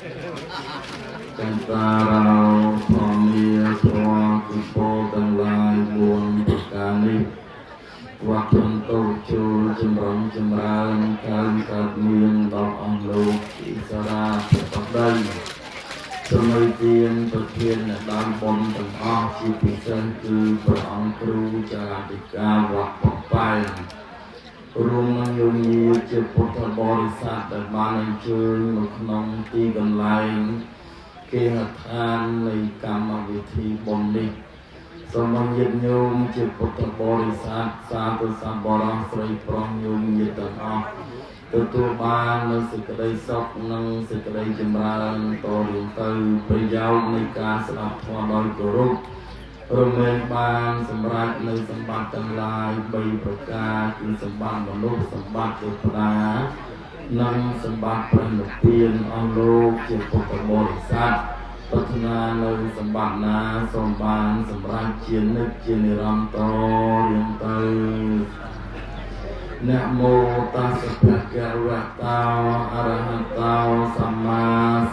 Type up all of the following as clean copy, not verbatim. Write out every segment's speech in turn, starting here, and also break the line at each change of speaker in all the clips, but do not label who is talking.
ចន្តារោធម្មាធម៌គឺពោទាំងឡាយ4ប្រការនេះវត្តន្តោចូលចម្រុងចម្រើនកើនកើតមានដល់អស់លោកអិសរាបតីសម័យទានប្រធានអ្នកដើមបុណ្យទាំងអស់ជាពិសេសគឺព្រះអង្គគ្រូចារាធិការវត្តពបែងរួមនឹងយោញាជាពុទ្ធបរិស័ទដែលបានអញ្ជើញមកក្នុងទីកន្លែងគេហដ្ឋាននៃកម្មវិធីបុណ្យនេះសូមអញាតិញោមជាពុទ្ធបរិស័ទសាធុសប្បុរសស្រីប្រុសញោមញាតិទាំងអស់ទទួលបាននូវសេចក្តីសុខនិងសេចក្តីចម្រើនតរៀងទៅប្រយោជន៍នៃការស្ដាប់ធម៌ដោយគោរពរមែងបានសម្រេចនៅសម្បត្តិទាំងឡាយ3ប្រការគឺសម្បត្តិមនុស្សសម្បត្តិទេវតានិងសម្បត្តិព្រះនិព្វានអស់លោកជាពុទ្ធបរិស័ទប្រាថ្នានៅសម្បត្តិណាសូមបានសម្រេចជានិច្ចជានិរន្តរ៍រៀងទៅនមោតស្សភគវតោអរហតោសម្មា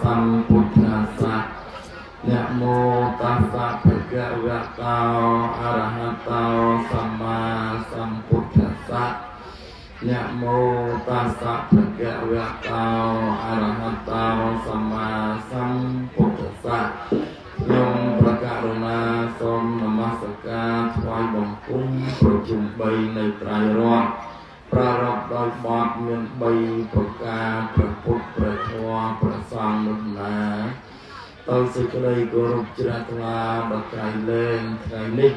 សម្ពុទ្ធស្សៈនមោតស្សៈភគវតោអរហតោសម្មាសម្ពុទ្ធស្សៈនមោតស្សៈភគវតោអរហតោសម្មាសម្ពុទ្ធស្សៈខ្ញុំប្រកាសណាសូមនមស្ការថ្វាយបង្គំប្រជុំ3នៃត្រៃរតន៍ប្រារព្ធដោយបទមាន3ប្រការព្រះពុទ្ធព្រះធម៌ព្រះសង្ឃនោះណាដោយសេចក្តីគោរពជ្រះថ្លាដល់ក្រៃលែងថ្ងៃនេះ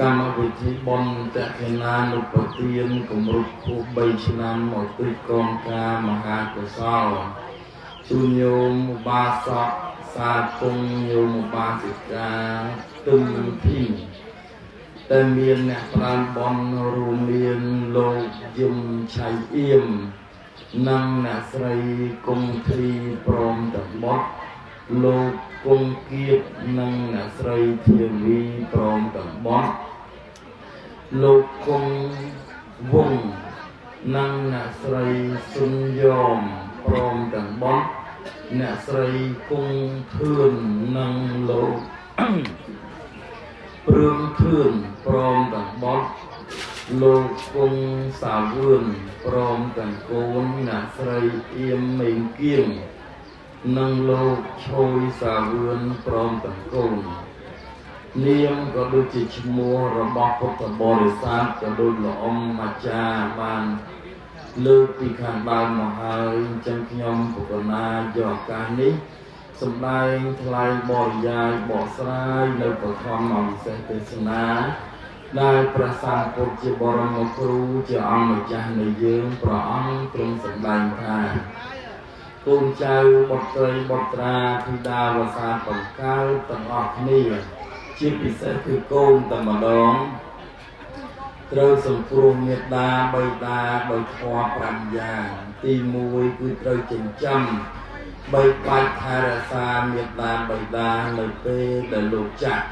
កម្មវិធីបុណ្យតក្កណានុបទានគម្រប់ខួប3ឆ្នាំឧទ្ទិសកងការមហាកុសលជូនញោមឧបាសកសាគងញោមឧបាសិកាទឹមធីតែមានអ្នកប្រានបុណ្យរួមមានលោកយឹមឆៃអៀមនិងអ្នកស្រីគង់ធីព្រមទាំងបុត្រលោកគង់គៀបនិងអ្នកស្រីធាវីព្រមទាំងបុត្រលោកគង់វងនិងអ្នកស្រីសុនយមព្រមទាំងបុត្រអ្នកស្រីគង់ធឿននិងលោក ព្រឿងធឿនព្រមទាំងបុត្រលោកគង់សាវឿនព្រមទាំងកូនអ្នកស្រីអៀមមេងគៀងនិងលោកឆួយសាវឿនព្រមទាំងកូននាមក៏ដូចជាឈ្មោះរបស់ពុទ្ធបរិស័ទក៏ដូចល្អំអាចារ្យបានលើកពីខាងដើមមកហើយអញ្ចឹងខ្ញុំបកណាយកឱកាសនេះសម្ដែងថ្លែងបរិយាយបកស្រាយនៅបឋមវិសេសទេសនាដែលព្រះសម្ពុទ្ធជាបរមគ្រូជាអង្គម្ចាស់នៃយើងព្រះអង្គទ្រង់សម្ដែងថាកូនចៅបុត្រីបុត្រាធីតាវសាបង្កើតទាំងអស់គ្នាជាពិសេសគឺកូនតែម្ដងត្រូវសង្គ្រោះមេត្តាបិតាដោយធម៌5យ៉ាងទី1គឺត្រូវចិញ្ចឹមបីបាច់ថែរក្សាមេត្តាបិតានៅពេលដែលលោកចាស់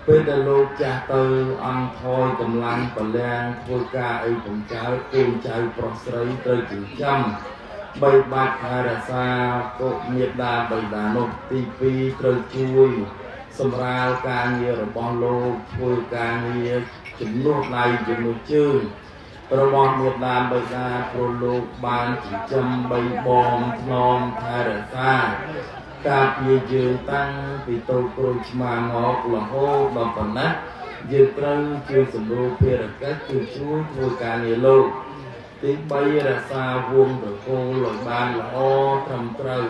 ពេលដែលលោកចាស់ទៅអន់ថយកម្លាំងពលំធ្វើការអីពំកើតកូនចៅប្រុសស្រីត្រូវចិញ្ចឹមបីបាច់ថែរក្សាកុមេត្តាបិតានោះទី2ត្រូវជួយសម្រាលការងាររបស់លោកធ្វើការងារជំនួសដៃជំនួសជើងរបស់មេដាបិតាព្រោះលោកបានចិញ្ចឹមបីបងថ្នមថែរក្សាការពារយើងតាំងពីតូចក្រូចឆ្មាមករហូតដល់ប៉ុណ្ណាយើងត្រូវជួយសម្រួលភារកិច្ចគឺជួយធ្វើការងារលោកទី3រក្សាវងត្រកូលឲ្យបានល្អត្រឹមត្រូវ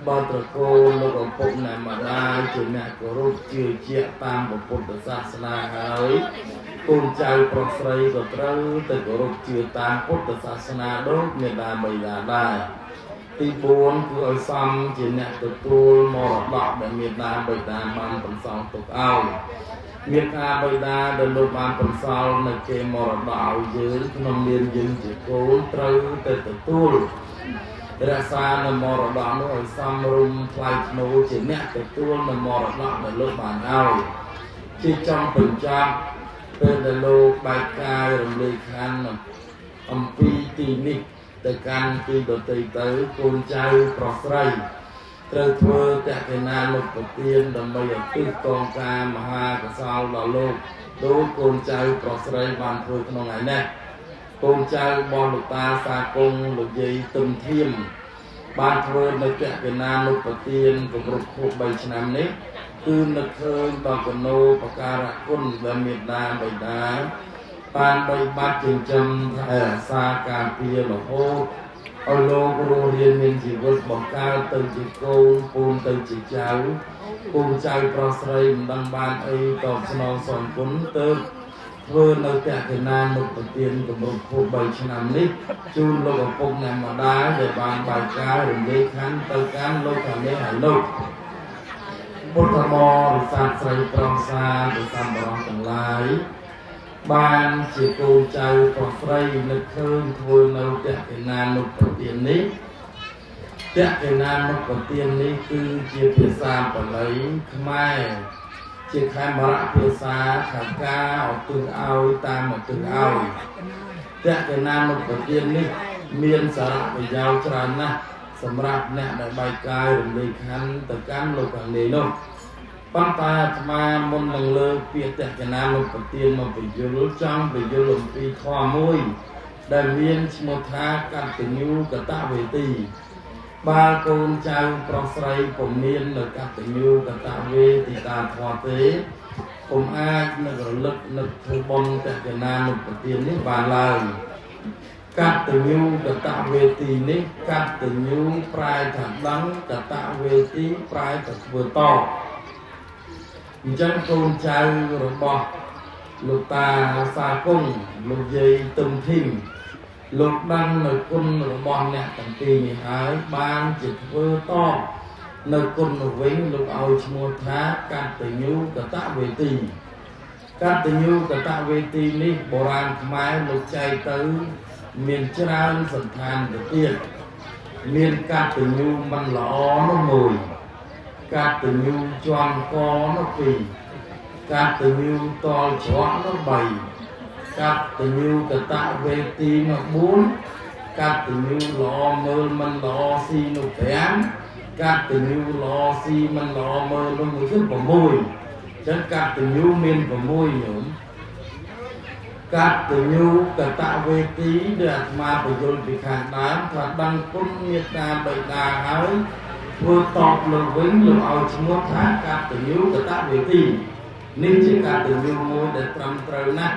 បើត្រកូលលោកឪពុកអ្នកម្ដាយជាអ្នកគោរពជឿជាក់តាមពុទ្ធសាសនាហើយកូនចៅប្រុសស្រីក៏ត្រូវទៅគោរពជឿតាមពុទ្ធសាសនាដូចមេដាបិតាដែរទី4គឺឲ្យសមជាអ្នកទទួលមរតកដែលមេដាបិតាបានបន្សល់ទុកឲ្យមេដាបិតាដែលលោកបានបន្សល់នៅគេមរតកឲ្យយើងក្នុងនាមយើងជាកូនត្រូវទៅទទួលរក្សានៅមរតកនោះឲ្យសមរម្យថ្លៃថ្នូរជាអ្នកទទួលនៅមរតកដែលលោកបានឲ្យជាចង់បញ្ចប់ពេលដែលលោកបែកកាយរំលែកខណ្ឌអំពីទីនេះ ទៅកាន់ទីដទៃទៅកូនចៅប្រុសស្រីត្រូវធ្វើតក្កណានុប្រទានដើម្បីឧទ្ទិសកងការមហាកុសលដល់លោកដូចកូនចៅប្រុសស្រីបានធ្វើក្នុងថ្ងៃនេះកូនចៅរបស់លោកតាសាគង់លោកយាយទឹមធៀមបានធ្វើនៅតក្កណានុប្រទានគម្រប់ខួប3ឆ្នាំនេះគឺនឹកឃើញដល់គណោបការគុណដែលមេដាបិតាបានបីបាត់ចិញ្ចឹមថែរក្សាការពាររហូតឲ្យលោករស់រានមានជីវិតបង្កើតទៅជាកូនពូនទៅជាចៅពូនចៅប្រុសស្រីមិនដឹងបានអីតបស្នងសងគុណទៅធ្វើនៅតក្កណានុប្រទានគម្រប់ខួប3ឆ្នាំនេះជូនលោកឪពុកអ្នកម្ដាយដែលបានបាយកាយរំលែកខណ្ឌទៅកាន់លោកខាងនេះហើយលោកពុទ្ធបរិស័ទស្រីប្រុសសាធុសម្បរោះទាំងឡាយបានជាកូនចៅប្រុសស្រីនឹកឃើញធ្វើនៅតក្កណានុប្រទាននេះតក្កណានុប្រទាននេះគឺជាភាសាបាលីខ្មែរជាខេមរៈភាសាខាងការឧទ្ទិសឲ្យតាមឧទ្ទិសឲ្យតក្កណានុប្រទាននេះមានសារៈប្រយោជន៍ច្រើនណាស់សម្រាប់អ្នកដែលបែកកាយរំលែកខណ្ឌទៅកាន់លោកខាងនេះនោះប៉ុន្តែអាត្មាមុននឹងលើកពាក្យតក្កណានុប្រទានមកបញ្យលចង់បញ្យលអំពីធម៌មួយដែលមានឈ្មោះថាកតញ្ញូកតវេទីបើកូនចៅប្រុសស្រីពុំមាននៅកតញ្ញូកតវេទីតាធម៌ទេពុំអាចនឹករលឹកនឹកធ្វើបុណ្យតក្កណានុប្រទាននេះបានឡើយកតញ្ញូកតវេទីនេះកតញ្ញូប្រែថាដឹងកតវេទីប្រែថាធ្វើតបអញ្ចឹងកូនចៅរបស់លោកតាសាគង់លោកយាយទឹមធីមលោកដឹងនៅគុណរបស់អ្នកទាំងពីរនេះហើយបានជាធ្វើតបនៅគុណនោះវិញលោកឲ្យឈ្មោះថាកតញ្ញូកតវេទីកតញ្ញូកតវេទីនេះបុរាណខ្មែរលោកចែកទៅមានច្រើនសន្តានទៅទៀតមានកតញ្ញូមិនល្អនោះមួយកតញ្ញូជាន់កនោះពីរកតញ្ញូតលច្រកនោះ3កតញ្ញូកតវេទីនោះ4កតញ្ញូល្អមើលមិនល្អស៊ីនោះ5កតញ្ញូល្អស៊ីមិនល្អមើលនោះមួយគឺ6អញ្ចឹងកតញ្ញូមាន6ញោមកតញ្ញូកតវេទីដែលអាត្មាបញ្យល់ពីខាងដើមថាដឹងគុណមេត្តាបិតាហើយធ្វើតបលោកវិញលោកឲ្យឈ្មោះថាកតញ្ញូកតវេទីនេះជាកតញ្ញូមួយដែលត្រឹមត្រូវណាស់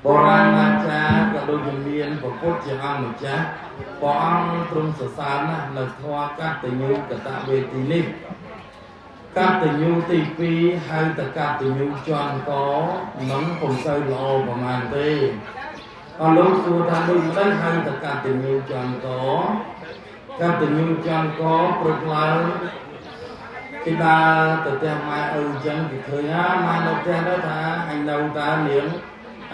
បុរាណអាចារ្យក៏ដូចជាមានព្រះពុទ្ធជាអង្គម្ចាស់ព្រះអង្គទ្រង់សរសើរណាស់នៅធម៌កតញ្ញូកតវេទីនេះកតញ្ញូទី2ហៅតកតញ្ញូជាន់កនឹងពុំសូវល្អប្រហែលទេអស់លោកសួរថាដូចម្ដេចហៅតកតញ្ញូជាន់កកតញ្ញូជាន់កព្រឹកឡើងគេដើរទៅផ្ទះម៉ែឪអញ្ចឹងគេឃើញហាម៉ែនៅផ្ទះទៅថាអញនៅតានាង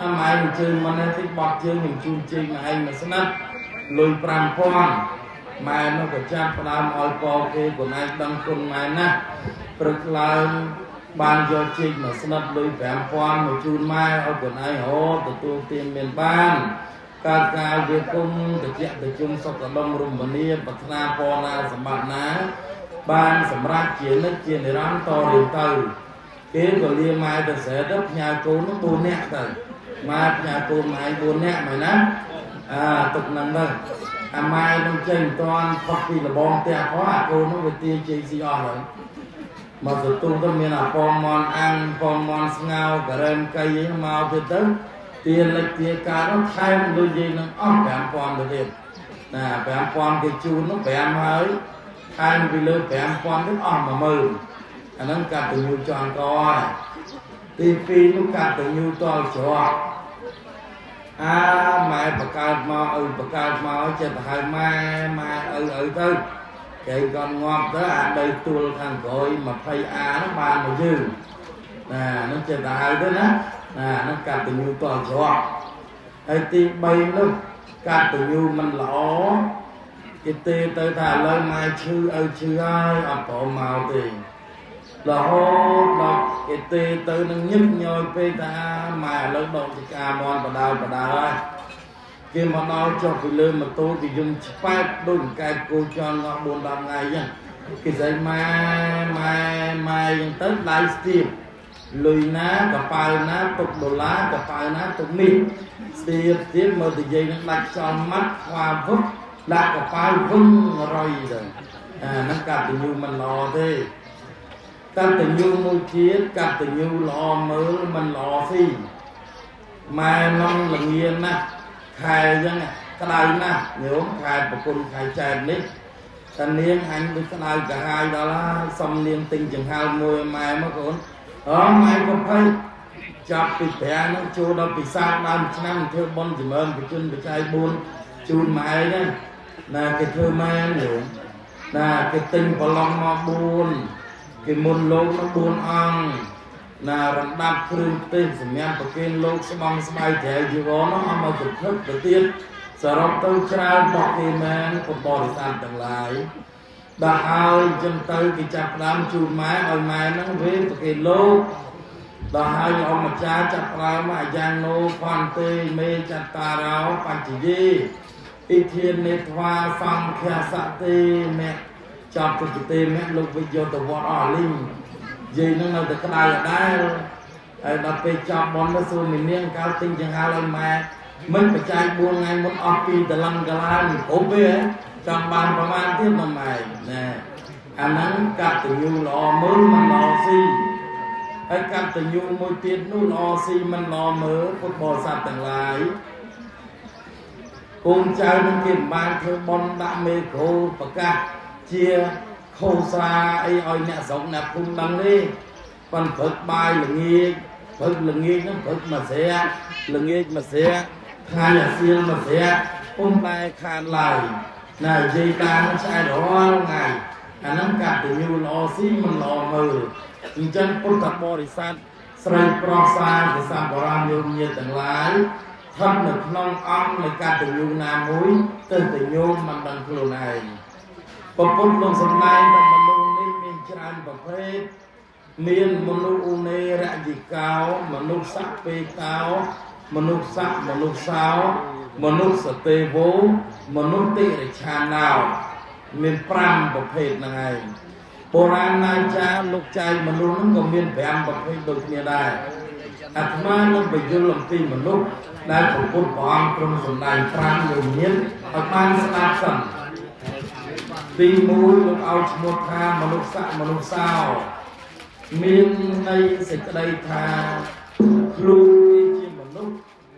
អាម៉ែអញ្ជើញមកនេះតិចបត់ជើងខ្ញុំជូនជើងមកឯងមកស្និទ្ធលុយ5000ម៉ែនោះក៏ចាប់ផ្ដើមឲ្យកគេខ្លួនឯងដឹងគុណម៉ែណាស់ព្រឹកឡើងបានយកជែកមកស្និទ្ធលុយ5000មកជូនម៉ែឲ្យខ្លួនឯងរហទទួលទានមានបានកើតកាយវាគុំតិចតិជុំសុខដុមរមនាប្រាថ្នាពរណាសម្បត្តិណាបានសម្រាប់ជានិច្ចជានិរន្តរ៍តរៀងទៅគេក៏លាម៉ែទៅស្រែទៅផ្ញើកូននោះ4នាក់ទៅម៉ែផ្ញើកូនម៉ែ4នាក់ម៉ែណាអាទុកនឹងទៅអាម៉ែនឹងចេញមិនតាន់ផុតពីលបងផ្ទះផងអាកូននោះវាទាជ័យស៊ីអស់ហើយមកទទួលទៅមានអាពងមន់អាំងពងមន់ស្ងោការ៉េមកៃអីមកទៀតទៅទាលិចទាការនោះថែមលុយយាយនឹងអស់5000ទៅទៀតណា5000គេជូននោះ5ហើយថែមពីលើ5000ទៅអស់10000អាហ្នឹងកតញ្ញូជាន់កហើយទី2នោះកតញ្ញូតលច្រកអាម៉ែបង្កើតមកឪបង្កើតមកចិត្តហៅម៉ែម៉ែឪឪទៅគេក៏ងាប់ទៅអាដីទួលខាងក្រោយ 20A ហ្នឹងបានមកយើងណាហ្នឹងចិត្តហៅទៅណាណាហ្នឹងកតញ្ញូតលច្រកហើយទី3នោះកតញ្ញូមិនល្អគេទេទៅថាឥឡូវម៉ែឈឺឪឈឺហើយអត់ព្រមមកទេរហូតដល់គេទេទៅនឹងញឹកញយពេកថាម៉ែឥឡូវដកចការមន់បដាបដាហើយ គេមកដល់ចុះពីលើម៉ូតូគេយំឆ្ប៉ែតដូចកែបគោចន់ងាប់4 10ថ្ងៃអញ្ចឹងគេស្អីម៉ែម៉ែម៉ែអញ្ចឹងទៅដៃស្ទាបលុយណាកប៉ៅណាទុកដុល្លារកប៉ៅណាទុកនេះស្ទាបស្ទាបមើលទៅយាយនឹងដាច់ខ្យល់ម៉ាត់ខ្វាវឹកដាក់កប៉ៅវឹងរយទៅអាហ្នឹងកតញ្ញូមិនល្អទេកតញ្ញូមួយជាតិកតញ្ញូល្អមើលមិនល្អស៊ីម៉ែនងលងាណាស់ខែអញ្ចឹងក្តៅណាស់ញោមខែប្រគុណខែចែកនេះតានាងអញដូចក្តៅកាហាយដល់ហើយសុំនាងទិញចង្ហាល់មួយម៉ែមកកូនអម៉ែកុំភ័យចាប់ពីប្រាហ្នឹងចូលដល់ពិសាដើមឆ្នាំធ្វើបុណ្យចម្រើនបជនបច្ច័យ4ជូនម៉ែណាណាគេធ្វើម៉ែញោមណាគេទិញប្រឡងមក4គេមុនលោកនោះ4អង្គណារំដាប់គ្រឿងទេសសម្រាប់ប្រគេនលោកស្បង់ស្បៃត្រែជីវរនោះអស់មកសន្ធឹកទៅទៀតសរុបទៅច្រើនបោះគេមែនពុទ្ធបរិស័ទទាំងឡាយដល់ហើយអញ្ចឹងទៅគេចាប់ផ្ដើមជូនម៉ែឲ្យម៉ែហ្នឹងវេប្រគេនលោកដល់ហើយអង្គម្ចាស់ចាប់ផ្ដើមអាយ៉ាងណូផន្តិមេចតារោបញ្ចយេអ៊ីធានេថ្វាសង្ឃសតិមៈចាប់ទុតិទេមៈលោកវិយោទៅវត្តអស់លីងយាយនឹងនៅតែក្តៅដដែលហើយដល់ពេលចប់បន់ទៅសួរមីនាងកាលទិញចង្ហាល់ឲ្យម៉ែមិនបច្ច័យ4ថ្ងៃមុនអស់2ដលឹងកន្លងគ្រប់ទេចង់បានប្រមាណទៀតមកម៉ែណែអាហ្នឹងកតញ្ញូល្អមើលមិនល្អស៊ីហើយកតញ្ញូមួយទៀតនោះល្អស៊ីមិនល្អមើលពុទ្ធបរិស័ទទាំងឡាយកូនចៅនឹងគេមិនបានធ្វើបន់ដាក់មេក្រូប្រកាសជាខោស្រាអីឲ្យអ្នកស្រុកអ្នកភូមិដឹងទេប៉ុន្តែព្រឹកបាយល្ងាចព្រឹកល្ងាចហ្នឹងព្រឹកមួយស្រាល្ងាចមួយស្រាថ្ងៃអាសៀលមួយស្រាពុំបែខានឡើយណានិយាយតាមឆ្អែតរាល់ថ្ងៃអាហ្នឹងកតញ្ញូល្អស៊ីមិនល្អមើលអញ្ចឹងពុទ្ធបរិស័ទស្រីប្រុសសាកសម្បរាមយោញាទាំងឡាយស្ថិតនៅក្នុងអង្គនៃកតញ្ញូណាមួយទៅតញោមមិនដឹងខ្លួនឯងពពុទ្ធលោកសម្ដែងថាមនុស្សនេះមានច្រើនប្រភេទមានមនុស្សឧនេរយិកោមនុស្សសពេតោមនុស្សសមនុស្សសោមនុស្សសទេវោមនុស្សតិរិឆាណោមាន5ប្រភេទហ្នឹងឯងបុរាណណាចារលោកចែកមនុស្សហ្នឹងក៏មាន5ប្រភេទដូចគ្នាដែរអាត្មានឹងបញ្យល់អំពីមនុស្សដែលព្រះពុទ្ធព្រះអង្គទ្រង់សម្ដែង5លោកញាតិឲ្យបានស្ដាប់សិនទី1លោកឲ្យឈ្មោះថាមនុស្សសមនុស្សសោមានន័យសេចក្តីថាខ្លួនគេជាមនុស្ស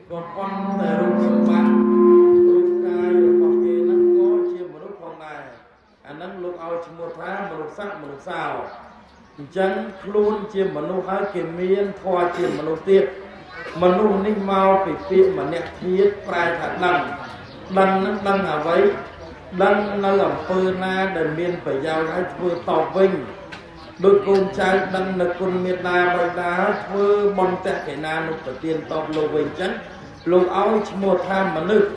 ក៏ប៉ុន្តែរូបសម្បត្តិរូបកាយរបស់គេហ្នឹងក៏ជាមនុស្សផងដែរអាហ្នឹងលោកឲ្យឈ្មោះថាមនុស្សសមនុស្សសោអញ្ចឹងខ្លួនជាមនុស្សហើយគេមានធម៌ជាមនុស្សទៀតមនុស្សនេះមកពីពាក្យមនធាតុប្រែថាដឹងដឹងហ្នឹងដឹងអ្វីដឹងនៅអំពើណាដែលមានប្រយោជន៍ហើយធ្វើតបវិញដូចកូនចៅដឹងនៅគុណមេត្តាបិតាធ្វើបុណ្យតក្កណានុប្រទានតបលោកវិញអញ្ចឹងលោកឲ្យឈ្មោះថាមនុស្ស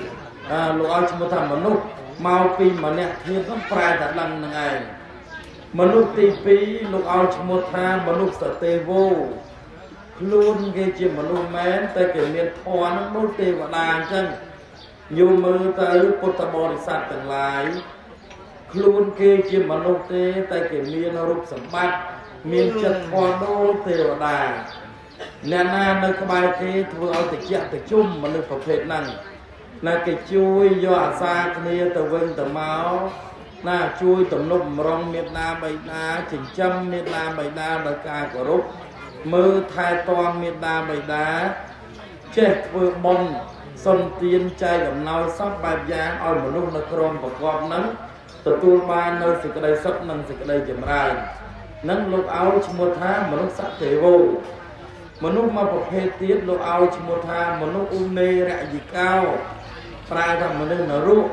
លោកឲ្យឈ្មោះថាមនុស្សមកពីមនធាតុហ្នឹងប្រែថាដឹងហ្នឹងឯងមនុស្សទី2លោកឲ្យឈ្មោះថាមនុស្សសទេវោខ្លួនគេជាមនុស្សមែនតែគេមានធម៌ហ្នឹងដូចទេវតាអញ្ចឹងញោមមើលទៅពុទ្ធបរិស័ទទាំងឡាយខ្លួនគេជាមនុស្សទេតែគេមានរូបសម្បត្តិមានចិត្តធម៌ដូចទេវតាអ្នកណានៅក្បែរគេធ្វើឲ្យតិចតិជុំមនុស្សប្រភេទហ្នឹងណាគេជួយយកអាសាគ្នាទៅវិញទៅមកណាជួយទំនប់បំរុងមេត្តាបិតាចិញ្ចឹមមេត្តាបិតាដោយការគោរពមើលថែទាំមេត្តាបិតាចេះធ្វើបុណ្យសុនទានចែកអំណោយសពបែបយ៉ាងឲ្យមនុស្សនៅក្រុមប្រកបហ្នឹងទទួលបាននៅសេចក្តីសុខនិងសេចក្តីចម្រើននឹងលោកឲ្យឈ្មោះថាមនុស្សសទេវោមនុស្សមួយប្រភេទទៀតលោកឲ្យឈ្មោះថាមនុស្សឧនេរយិកោប្រែថាមនុស្សនរក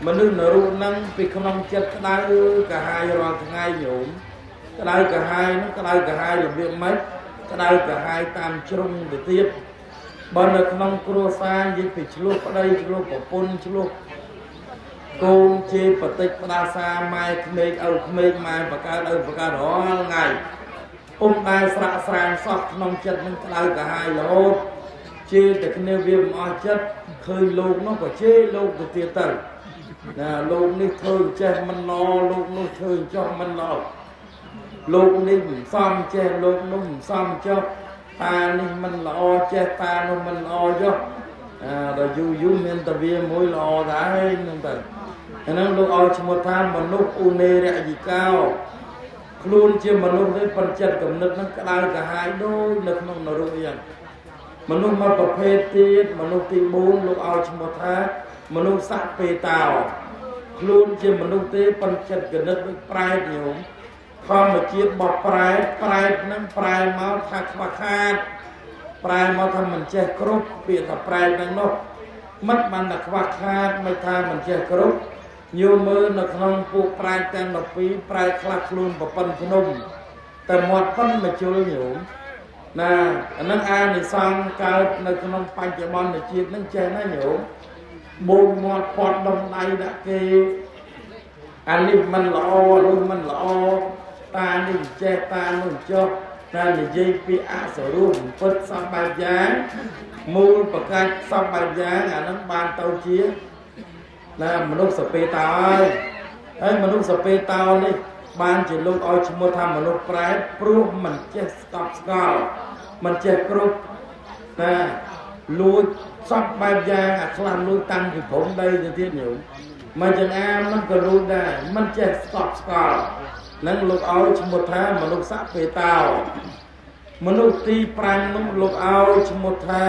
មនុស្សនរកហ្នឹងពីក្នុងចិត្តក្តៅកាហាយរាល់ថ្ងៃញោមក្តៅកាហាយហ្នឹងក្តៅកាហាយរបៀបម៉េចក្តៅកាហាយតាមជ្រុងទៅទៀតបើនៅក្នុងគ្រួសារនិយាយពីឆ្លោះប្តីឆ្លោះប្រពន្ធឆ្លោះកូនជេរបតិចផ្ដាសាម៉ែក្មេកឪក្មេកម៉ែបកើតឪបកើតរាល់ថ្ងៃពុំដែលស្រាក់ស្រានសោះក្នុងចិត្តនឹងក្តៅកាហាយរហូត ជេរតែគ្នាវាមិនអស់ចិត្តឃើញលោកនោះក៏ជេរលោកទៅទៀតទៅណាលោកនេះធ្វើចេះមិនល្អលោកនោះធ្វើចោះមិនល្អលោកនេះមិនសមចេះលោកនោះមិនសមចោះតានេះមិនល្អចេះតានោះមិនល្អចុះអាដល់យូរយូរមានតែវាមួយល្អដែរហ្នឹងទៅអាហ្នឹងលោកឲ្យឈ្មោះថាមនុស្សឧនេរយិកោខ្លួនជាមនុស្សទេប៉ុន្តែចិត្តគំនិតហ្នឹងក្តៅក្រហាយដូចនៅក្នុងនរកអញ្ចឹងមនុស្សមួយប្រភេទទៀតមនុស្សទី4លោកឲ្យឈ្មោះថាមនុស្សសពេតោខ្លួនជាមនុស្សទេប៉ុន្តែចិត្តគំនិតដូចប្រែតញោមធម្មជាតិរបស់ប្រែតប្រែតហ្នឹងប្រែមកថាខ្វះខាតប្រែមកថាមិនចេះគ្រប់ពាក្យថាប្រែតហ្នឹងនោះមិនបានតែខ្វះខាតមិនថាមិនចេះគ្រប់ញោមមើលនៅក្នុងពួកប្រែតទាំង12ប្រែតខ្លះខ្លួនប្រពន្ធភ្នំតែមាត់ប៉ុនមកជុលញោមណាអាហ្នឹងអានិសង្សកើតនៅក្នុងបច្ចុប្បន្នជាតិហ្នឹងចេះណាញោមបូនមាត់ពាត់ដុំដៃដាក់គេអានេះមិនល្អនោះមិនល្អតានេះចេះតានោះចុះតែនិយាយពីអសរោះពិតសពបែបយ៉ាងមូលប្រកាសសពបែបយ៉ាងអាហ្នឹងបានទៅជាណាមនុស្សសពេតោហើយហើយមនុស្សសពេតោនេះបានជាលោកឲ្យឈ្មោះថាមនុស្សប្រែតព្រោះមិនចេះស្កប់ស្កល់មិនចេះគ្រប់ណាលួចសពបែបយ៉ាងអាខ្លះលួចតាំងពីព្រំដីទៅទៀតញោមមកចង្អាមមិនក៏លួចដែរមិនចេះស្កប់ស្កល់នឹងលោកឲ្យឈ្មោះថាមនុស្សសពេតោមនុស្សទី5នោះលោកឲ្យឈ្មោះថា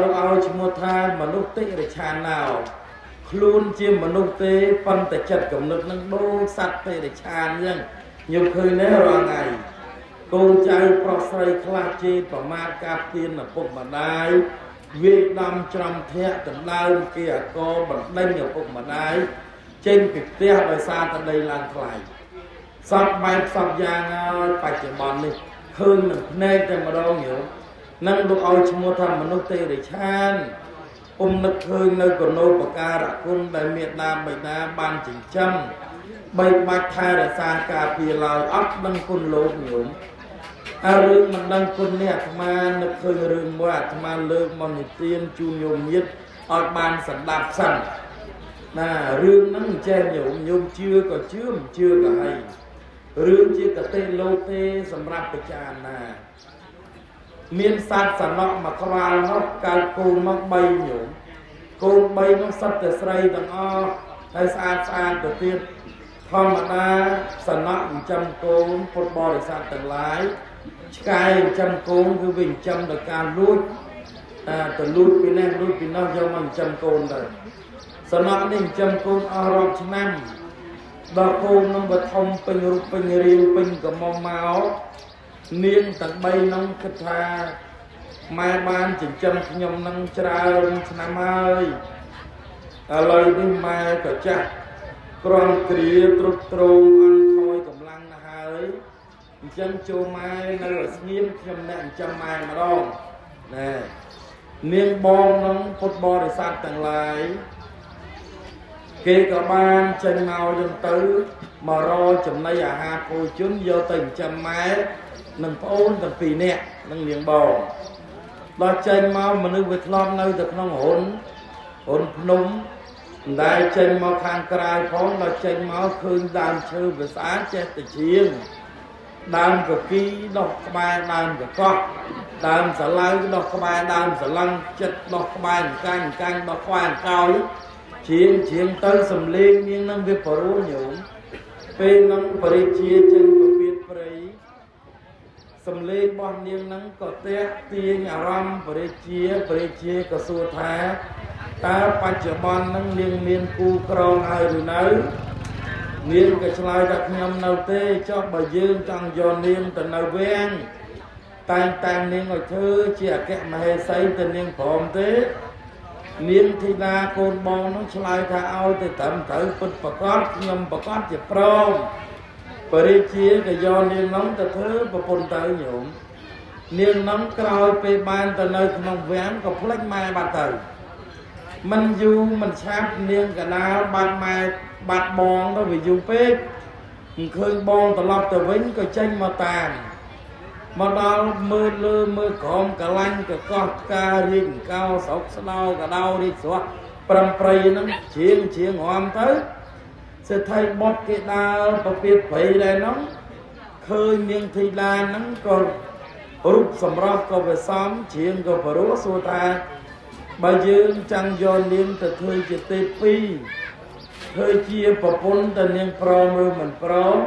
លោកឲ្យឈ្មោះថាមនុស្សតិរិឆាណោខ្លួនជាមនុស្សទេប៉ុន្តែចិត្តគំនិតនឹងដូចសត្វតិរិឆានអញ្ចឹងខ្ញុំឃើញនេះរាល់ថ្ងៃកូនចៅប្រុសស្រីខ្លះជេរប្រមាថការទៀនឪពុកម្ដាយវាយដំច្រំធាក់ដណ្ដើមគេអកបណ្ដេញឪពុកម្ដាយចេញពីផ្ទះដោយសារតែដីឡើងថ្លៃសពបែបសពយ៉ាងហើយបច្ចុប្បន្ននេះឃើញនឹងភ្នែកតែម្ដងញោមនឹងលោកឲ្យឈ្មោះថាមនុស្សទេរិឆានពុំនឹកឃើញនៅកណោបការគុណដែលមេដាបិតាបានចិញ្ចឹមបីបាច់ថែរក្សាការពារឡើយអត់ដឹងគុណលោកញោមអារឿងមិនដឹងគុណនេះអាត្មានឹកឃើញរឿងមួយអាត្មាលើកមកនិទានជូនញោមញាតិឲ្យបានស្ដាប់សិនណារឿងហ្នឹងចេះញោមញោមជឿក៏ជឿមិនជឿក៏ហើយរឿងជាកតិលោកទេសម្រាប់ពិចារណាមានសត្វសំណក់មួយក្បាលនោះកើតកូនមក3ញោមកូន3នោះសុទ្ធតែស្រីទាំងអស់ហើយស្អាតស្អាតទៅទៀតធម្មតាសំណក់ចិញ្ចឹមកូនពុទ្ធបរិស័ទទាំងឡាយឆ្កែចិញ្ចឹមកូនគឺវាចិញ្ចឹមដោយការលួចទៅលួចពីនេះលួចពីនោះយកមកចិញ្ចឹមកូនទៅសំណក់នេះចិញ្ចឹមកូនអស់រាប់ឆ្នាំដល់កូននឹងវាធំពេញរូបពេញរាងពេញកំមុំមកនាងទាំង3នោះគិតថាម៉ែបានចិញ្ចឹមខ្ញុំនឹងច្រើនឆ្នាំហើយឥឡូវនេះម៉ែក៏ចាស់ក្រំគ្រាទ្រុឌទ្រោមអន់ថយកម្លាំងណាស់ហើយអញ្ចឹងចូលម៉ែនៅឲ្យស្ងៀមខ្ញុំអ្នកចិញ្ចឹមម៉ែម្ដងណែនាងបងនឹងពុទ្ធបរិស័ទទាំងឡាយគេក៏បានចេញមកយំទៅមករកចំណីអាហារភោជនយកទៅចិញ្ចឹមម៉ែនិងប្អូនទាំងពីរនាក់និងនាងបងដល់ចេញមកមនុស្សវាធ្លាប់នៅតែក្នុងរុនភ្នំមិនដែលចេញមកខាងក្រៅផងដល់ចេញមកឃើញដើមឈើវាស្អាតចេះតែជាងដើមកគីដោះក្បែរដើមកកោះដើមសាឡៅដោះក្បែរដើមសឡឹងចិត្តដោះក្បែរកាញ់កាញ់ដោះក្បែរកោយជាងទៅសំលេងនាងនឹងវាបរួលញោមពេលនឹងបរិជាចេញពពាតព្រៃសំលេងរបស់នាងនឹងក៏តាក់ទាញអារម្មណ៍បរិជាក៏សួរថាតើបច្ចុប្បន្ននឹងនាងមានគូក្រងហើយឬនៅនាងក៏ឆ្លើយថាខ្ញុំនៅទេចុះបើយើងចង់យកនាងទៅនៅវាំងតែងតាំងនាងឲ្យធ្វើជាអគ្គមហេសីទៅនាងព្រមទេនាងធីតាកូនបងនោះឆ្លើយថាឲ្យទៅត្រឹមត្រូវពិតប្រកបខ្ញុំប្រកបជាព្រមបរិជាក៏យកនាងនោះទៅធ្វើប្រពន្ធទៅញោមនាងនោះក្រោយពេលបានទៅនៅក្នុងវាំងក៏ភ្លេចម៉ែបាត់ទៅមិនយូរមិនឆាប់នាងកដាលបាត់ម៉ែបាត់បងទៅវាយូរពេកមិនឃើញបងត្រឡប់ទៅវិញក៏ចេញមកតាម មកដល់មើលលើមើលក្រោមកលាញ់កកោះផ្ការាជកោស្រុកស្ដោកដោរាជស្រស់ប្រំប្រៃហ្នឹងជាងជាងរំទៅសេដ្ឋីបុត្រគេដើរប្រពៀតព្រៃដែរហ្នឹងឃើញនាងធីតាហ្នឹងក៏រូបសម្រស់ក៏វាសមជាងក៏ព្រោះសួរថាបើយើងចង់យកនាងទៅធ្វើជាទេពីធ្វើជាប្រពន្ធទៅនាងព្រមឬមិនព្រម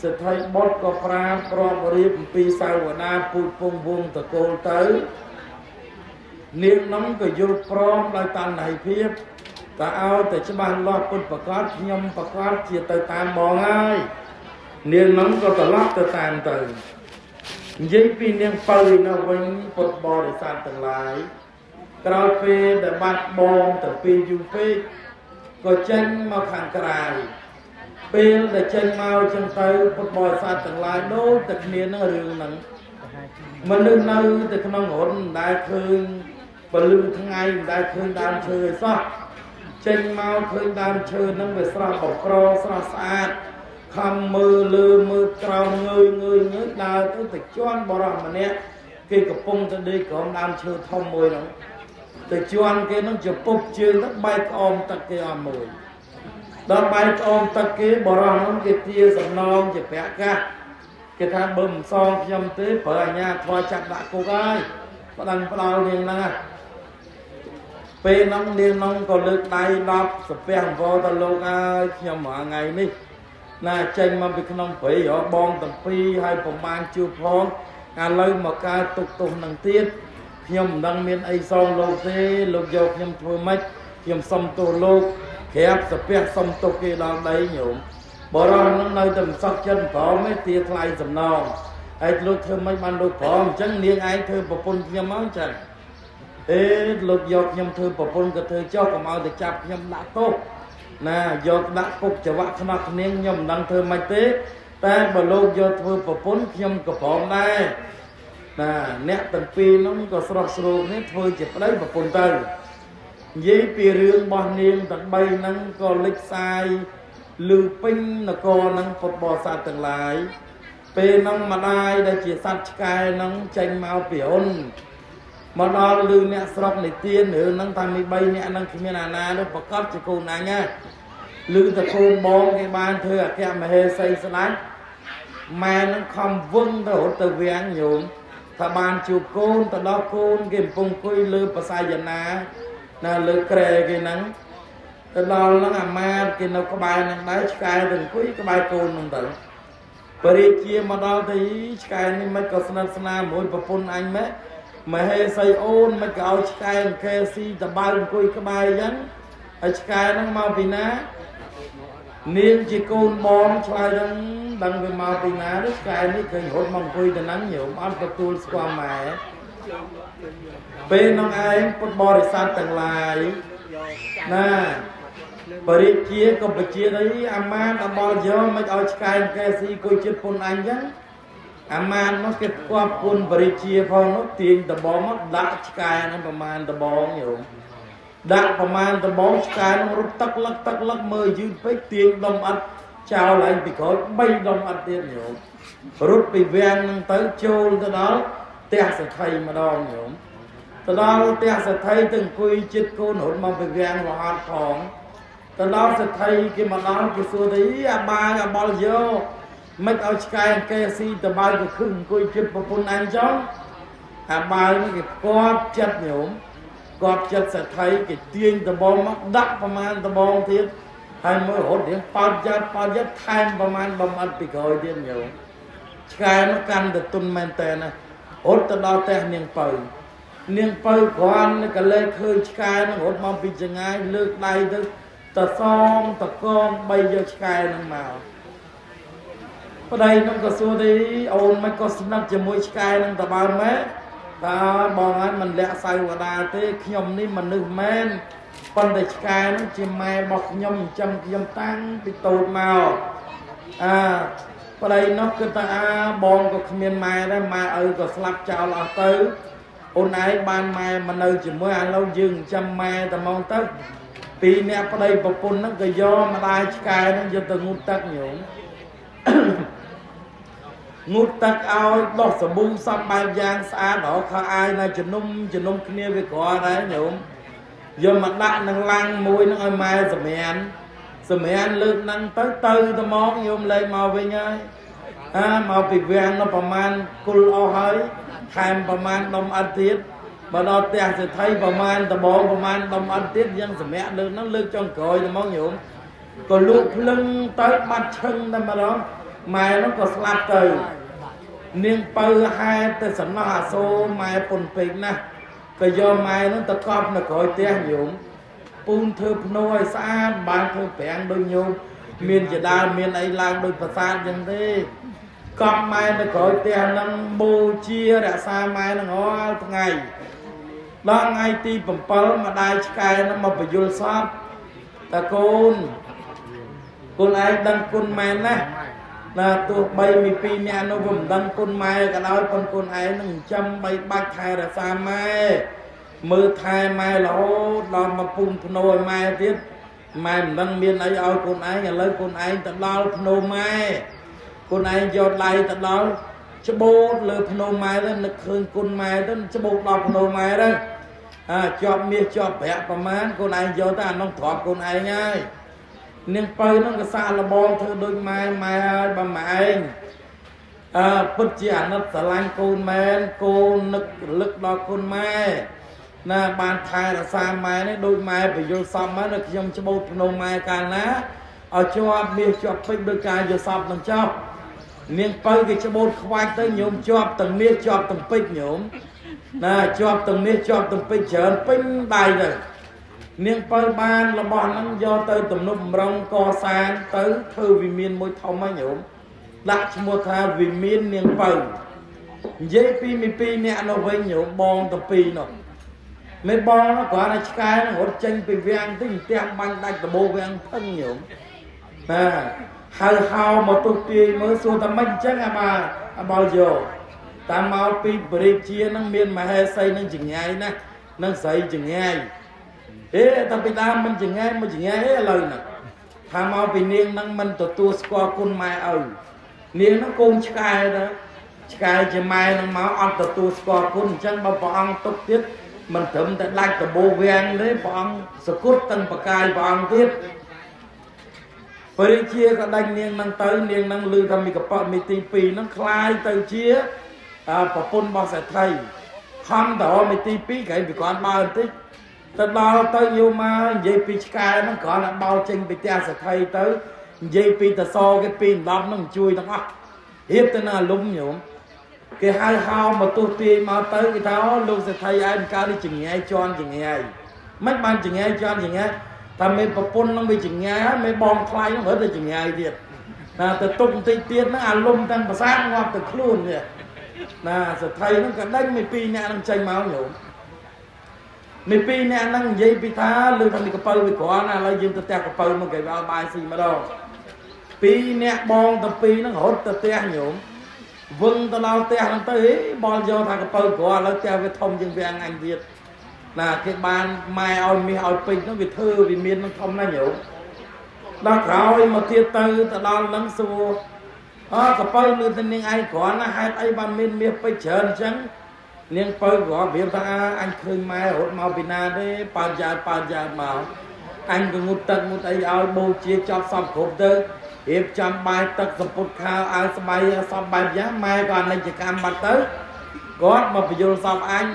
សេដ្ឋីបុត្រក៏ប្រាប្រាប់រៀបអំពីសាវតាពូជពងវងតកូលទៅនាងនោះក៏យល់ព្រមដោយតណ្ហៃភាពតើឲ្យតែច្បាស់លាស់ពុតប្រកាសខ្ញុំប្រកាសជាទៅតាមបងហើយនាងនោះក៏ត្រឡប់ទៅតាមទៅនិយាយពីនាងពៅនៅវិញពុទ្ធបរិស័ទទាំងឡាយក្រោយពេលដែលបាត់បងទៅពីយូរពេកក៏ចេញមកខាងក្រៅពេលដែលចេញមកចឹងទៅពុទ្ធបរិស័ទទាំងឡាយដូចតែគ្នានឹងរឿងហ្នឹងមនុស្សនៅទៅក្នុងរុនមិនដែលឃើញពលឺថ្ងៃមិនដែលឃើញដើមឈើឯសោះចេញមកឃើញដើមឈើហ្នឹងវាស្រស់បក្រស្រស់ស្អាតខំមើលលើមើលក្រោមងើយងើយងើយដើរទៅទៅជន់បរោះម្នាក់គេកំពុងទៅដេកក្រោមដើមឈើធំមួយហ្នឹងទៅជន់គេហ្នឹងជពុបជើងទៅបែកក្អមទឹកគេអស់មួយដល់បែកក្អមទឹកគេបរោះហ្នឹងគេទាសំណងជាប្រាក់កាសគេថាបើមិនសងខ្ញុំទេប្រើអាញាធွာចាប់ដាក់គុកហើយប្តឹងផ្ដាល់នាងហ្នឹងពេលហ្នឹងនាងហ្នឹងក៏លើកដៃ10សាពះអង្វរទៅលោកហើយខ្ញុំរាល់ថ្ងៃនេះណាចេញមកពីក្នុងព្រៃរកបងទាំងពីរហើយប្រមាណជួបផងឥឡូវមកកើតទុកទោសនឹងទៀតខ្ញុំមិនដឹងមានអីសងលោកទេលោកយកខ្ញុំធ្វើម៉េចខ្ញុំសុំទោសលោកក្រាបសាពះសុំទោសគេដល់ដីញោមបរោះនឹងនៅតែមិនសក់ចិត្តព្រមទេទាថ្លៃសំណងហើយលោកធ្វើម៉េចបានលោកព្រមអញ្ចឹងនាងឯងធ្វើប្រពន្ធខ្ញុំមកអញ្ចឹងអេលោកយកខ្ញុំធ្វើប្រពន្ធក៏ធ្វើចុះកុំឲ្យទៅចាប់ខ្ញុំដាក់ទោសណាយកដាក់គុកចវៈខ្នោះគ្នាខ្ញុំមិនដឹងធ្វើម៉េចទេតែបើលោកយកធ្វើប្រពន្ធខ្ញុំក៏ព្រមដែរណាអ្នកទាំងពីរនោះក៏ស្រស់ស្រួលនេះធ្វើជាប្តីប្រពន្ធទៅនិយាយពីរឿងរបស់នាងទាំង3ហ្នឹងក៏លេចផ្សាយឮពេញនគរហ្នឹងពុទ្ធបរិស័ទទាំងឡាយពេលហ្នឹងម្ដាយដែលជាសត្វឆ្កែហ្នឹងចេញមកពីហ៊ុនមកដល់ឮអ្នកស្រុកនិទានរឿងហ្នឹងថាមាន3នាក់ហ្នឹងគ្មានអាណានោះប្រកាសជាកូនអញណាឮតែកូនបងគេបានធ្វើអគ្គមហេសីស្ដេចម៉ែហ្នឹងខំវឹងទៅរត់ទៅវាំងញោមថាបានជួបកូនទៅដល់កូនគេកំពុងអង្គុយលើបសាយនាណាលើក្រែគេហ្នឹងទៅដល់ហ្នឹងអាម៉ាតគេនៅក្បែរហ្នឹងដែរឆ្កែទៅអង្គុយក្បែរកូនហ្នឹងទៅបរិជាមកដល់ទៅឆ្កែនេះមិនក៏ស្និទ្ធស្នាលមួយប្រពន្ធអញម៉េះមហេសីអូនមិនក៏ឲ្យឆ្កែអង្គេស៊ីតបៅអង្គុយក្បែរអញ្ចឹងហើយឆ្កែហ្នឹងមកពីណានាងជាកូនបងឆ្លើយហ្នឹងដឹងវាមកពីណាទេឆ្កែនេះឃើញរត់មកអង្គុយទៅហ្នឹងញោមអត់ទទួលស្គាល់ម៉ែពេលនោះឯងពុទ្ធបរិស័ទទាំងឡាយណាបរិជាក៏បជាអីអាម៉ានអបលយកមិនឲ្យឆ្កែកែស៊ីគួយចិត្តពុនអញចឹងអាម៉ាននោះគេផ្គប់គុណបរិជាផងនោះទាញដបងមកដាក់ឆ្កែហ្នឹងប្រមាណដបងញោមដាក់ប្រមាណដបងឆ្កែហ្នឹងរត់ទឹកលឹកទឹកលឹកមើលយឺតពេកទាញដុំអត់ចោលឯងពីក្រោយ3ដុំអត់ទៀតញោមរត់ពីវាំងហ្នឹងទៅចូលទៅដល់ផ្ទះសេដ្ឋីម្ដងញោមទៅដល់ផ្ទះសេដ្ឋីទៅអង្គុយចិត្តកូនរត់មកពីវាំងរហត់ផងទៅដល់សេដ្ឋីគេមកដល់គេសួរទៅអាបាអាបល់យកមិនឲ្យឆ្កែអង្គេស៊ីតបៅក៏ខឹងអង្គុយចិត្តប្រពន្ធអញចង់អាបាវនេះគេផ្គាប់ចិត្តញោមគាត់ចិត្តសេដ្ឋីគេទាញដបងមកដាក់ប្រមាណដបងទៀតហើយមើលរត់រៀងប៉ោតយ៉ាត់ប៉ោតយ៉ាត់ថែមប្រមាណបំអត់ពីក្រោយទៀតញោមឆ្កែនោះកាន់ទៅទុនមែនតើណារត់ទៅដល់ផ្ទះនាងពៅនាងពៅគ្រាន់ក៏លេខឃើញឆ្កែនឹងរត់មកពីចងាយលើកដៃទៅតសងតកងបីយកឆ្កែនឹងមកប្តីនឹងក៏សួរទីអូនមិនក៏ស្និទ្ធជាមួយឆ្កែនឹងតបើម៉ែតើបងហើយមិនលាក់សៅវតាទេខ្ញុំនេះមនុស្សមែនប៉ុន្តែឆ្កែនឹងជាម៉ែរបស់ខ្ញុំចិញ្ចឹមខ្ញុំតាំងពីតូចមកអាប្តីនោះគឺថាអាបងក៏គ្មានម៉ែដែរម៉ែឪក៏ស្លាប់ចោលអស់ទៅអូនឯងបានម៉ែមកនៅជាមួយឥឡូវយើងចិញ្ចឹមម៉ែតែហ្មងទៅពីអ្នកប្តីប្រពន្ធហ្នឹងក៏យកម្ដាយឆ្កែហ្នឹងយកទៅងូតទឹកញោម ងូតទឹកឲ្យដោះសាប៊ូសពបែបយ៉ាងស្អាតរកខោអាវនៅជំនុំជំនុំគ្នាវាក្រដែរញោមយកមកដាក់នឹងឡាំងមួយនឹងឲ្យម៉ែសម្រានសម្រានលើកនឹងទៅទៅទៅមកញោមលែងមកវិញហើយអាមកពីវាំងនោះប្រមាណគុលអស់ហើយថែមប្រមាណដុំអត់ទៀតបើដល់ផ្ទះសេដ្ឋីប្រមាណដបងប្រមាណដុំអត់ទៀតយើងសម្រាកលើកហ្នឹងលើកចុងក្រោយទៅមកញោមក៏លក់ភ្លឹងទៅបាត់ឈឹងតែម្ដងម៉ែនោះក៏ស្លាប់ទៅនាងពៅហែទៅសំណោះអាសូរម៉ែពុនពេកណាស់ក៏យកម៉ែនោះទៅកប់នៅក្រោយផ្ទះញោមពូនធ្វើភ្នោឲ្យស្អាតបានធ្វើប្រាំងដូចញោមមានចដាលមានអីឡើងដូចប្រាសាទចឹងទេកប់ម៉ែនៅក្រោយផ្ទះហ្នឹងបូជារក្សាម៉ែហ្នឹងរាល់ថ្ងៃដល់ថ្ងៃទី7ម្ដាយឆ្កែហ្នឹងមកបញ្យលសពតាកូនគុណឯងដឹងគុណម៉ែណាស់ណាទោះបីមានពីរនាក់នោះវាមិនដឹងគុណម៉ែក៏ដោយប៉ុន្តែគុណឯងនឹងចិញ្ចឹមបីបាច់ថែរក្សាម៉ែមើលថែម៉ែរហូតដល់មកពុំភ្នោឲ្យម៉ែទៀតម៉ែមិនដឹងមានអីឲ្យគុណឯងឥឡូវគុណឯងទៅដល់ភ្នោម៉ែគុណឯងយកដៃទៅដល់ច្បូតលើភ្នោម៉ែទៅនឹកឃើញគុណម៉ែទៅច្បូតដល់ភ្នោម៉ែទៅអាជាប់មាសជាប់ប្រាក់ប្រមាណគុណឯងយកទៅអានោះទ្រព្យគុណឯងហើយនាងពៅហ្នឹងក៏សាកលបងធ្វើដូចម៉ែម៉ែហើយបើម៉ែឯងអើពិតជាអាណិតស្រឡាញ់កូនមែនកូននឹករលឹកដល់គុណម៉ែណាបានថែរក្សាម៉ែនេះដូចម៉ែបញ្យលសំមកនៅខ្ញុំច្បូតភ្នំម៉ែកាលណាឲ្យជាប់មាសជាប់ពេជ្រដោយការយល់សពនឹងចោះនាងពៅគេច្បូតខ្វាច់ទៅញោមជាប់ទាំងមាសជាប់ទាំងពេជ្រញោមណាជាប់ទាំងមាសជាប់ទាំងពេជ្រច្រើនពេញដៃទៅនាងពៅបានរបស់ហ្នឹងយកទៅទំនប់បំរុងកសាងទៅធ្វើវិមានមួយធំហ្នឹងញោមដាក់ឈ្មោះថាវិមាននាងពៅនិយាយពីមីពីរអ្នកនោះវិញញោមបងទាំងពីរនោះមេបងនោះគ្រាន់តែឆ្កែហ្នឹងរត់ចេញពីវាំងទៅផ្ទះបាញ់ដាច់ដបូវាំងផឹងញោមណាហៅហៅមកទុះទាយមើលសួរតែមិនអញ្ចឹងអាបាអាបល់យកតាមមកពីបរិជាហ្នឹងមានមហេសីនឹងចងាយណាស់នឹងស្រីចងាយអេតាពីដើមមិនចងាយមកចងាយអេឥឡូវហ្នឹងថាមកពីនាងហ្នឹងមិនទទួលស្គាល់គុណម៉ែឪនាងហ្នឹងកូនឆ្កែទៅឆ្កែជាម៉ែហ្នឹងមកអត់ទទួលស្គាល់គុណអញ្ចឹងបើព្រះអង្គទុកទៀតមិនត្រឹមតែដាច់ដបូវាំងទេព្រះអង្គសគត់ទាំងបកាយព្រះអង្គទៀតបរិជាក៏ដាច់នាងហ្នឹងទៅនាងហ្នឹងឮថាមីកបមីទី2ហ្នឹងคล้ายទៅជាប្រពន្ធរបស់សេដ្ឋីខំទៅមីទី2ក្រែងពីគាត់បើបន្តិចទៅដល់ទៅយូរមកនិយាយពីឆ្កែហ្នឹងគ្រាន់តែបោលចេញពីផ្ទះសេដ្ឋីទៅនិយាយពីតសគេពី10ហ្នឹងជួយទាំងអស់រៀបទៅនឹងអាលុំញោមគេហៅហៅមកទោះទាយមកទៅគេថាអូលោកសេដ្ឋីឯងកើតនេះចងាយជន់ចងាយមិនបានចងាយជន់ចងាយថាមេប្រពន្ធនឹងវាចងាយហើយមេបងថ្លៃនឹងរត់ទៅចងាយទៀតណាទៅទុកបន្តិចទៀតហ្នឹងអាលុំទាំងប្រាសាទងាប់ទៅខ្លួនទៀតណាសេដ្ឋីហ្នឹងក៏ដេញមេពីរអ្នកហ្នឹងចេញមកញោមមេពីរអ្នកហ្នឹងនិយាយពីថាលើថានេះកពៅវាគ្រាន់ណាឥឡូវយើងទៅផ្ទះកពៅមកគេឲ្យបាយស៊ីម្ដងពីរអ្នកបងទាំងពីរហ្នឹងរត់ទៅផ្ទះញោមវឹងទៅដល់ផ្ទះហ្នឹងទៅហីបលយកថាកពៅគ្រាន់ឥឡូវផ្ទះវាធំជាងវាំងអញទៀតណាគេបានម៉ែឲ្យមាសឲ្យពេជ្រហ្នឹងវាធ្វើវាមាននឹងធំណាស់ញោមដល់ក្រោយមកទៀតទៅទៅដល់ហ្នឹងសួរអើកពៅលឺទៅនាងឯងគ្រាន់ណាហេតុអីបានមានមាសពេជ្រច្រើនអញ្ចឹងនាងពៅក៏ប្រៀបថាអញឃើញម៉ែរត់មកពីណាទេប៉ើយ៉ាប៉ើយ៉ាមកអញក៏ងូតទឹកងូតអីឲ្យបូជាចប់សពគ្រប់ទៅរៀបចំបាយទឹកសម្ពុតខោអាវស្បៃសពបែបយ៉ាងម៉ែក៏អនិច្ចកម្មបាត់ទៅគាត់មកបញ្យលសពអញ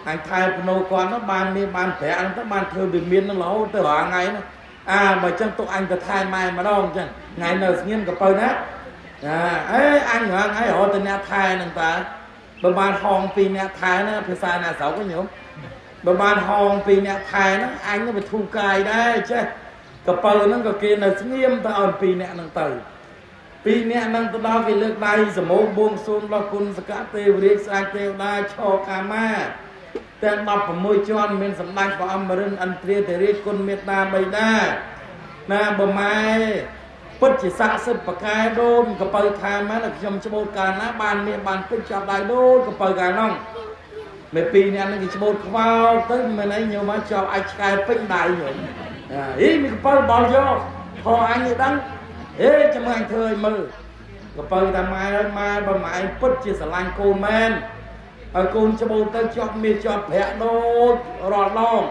អញថែភ្នោគាត់នោះបានមានបានប្រាក់ហ្នឹងទៅបានធ្វើវិមានហ្នឹងរហូតទៅរាល់ថ្ងៃហ្នឹងអាបើចឹងទុកអញទៅថែម៉ែម្ដងចឹងថ្ងៃនៅស្ងៀមកពៅណាអាអេអញរាល់ថ្ងៃរហូតទៅអ្នកថែហ្នឹងតើបើបានហងពីអ្នកថែណាភាសាណាស្រុកញោមបើបានហងពីអ្នកថែហ្នឹងអញវាធូរកាយដែរចេះកពៅហ្នឹងក៏គេនៅស្ងៀមទៅឲ្យពីអ្នកហ្នឹងទៅពីរអ្នកហ្នឹងទៅដល់គេលើកដៃសមោបួងសួងដល់គុណសកទេវរាជស្ដេចទេវតាឆកាមាទាំង16ជាន់មានសម្ដេចព្រះអមរិនអន្ទ្រាធិរាជគុណមេត្តាបិតាណាបើម៉ែពិតជាស័ក្តិសិទ្ធិប្រកែដូនកពៅថាម៉ែខ្ញុំច្បូតកាលណាបានមានបានពេជ្រចាប់ដៃដូចកពៅកាលនោះមេពីរអ្នកហ្នឹងគេច្បូតខ្វោកទៅមិនអីញោមមកជាប់អាចឆ្កែពេញដៃញោមហីមានកពៅបល់យកផអញនេះដឹងហេចាំមើលអញធ្វើឲ្យមើល កពៅថាម៉ែអើយម៉ែបើម៉ែឯងពិតជាស្រឡាញ់កូនមែនហើយកូនច្បូតទៅជាប់មាសជាប់ប្រាក់ដូចរាល់ដង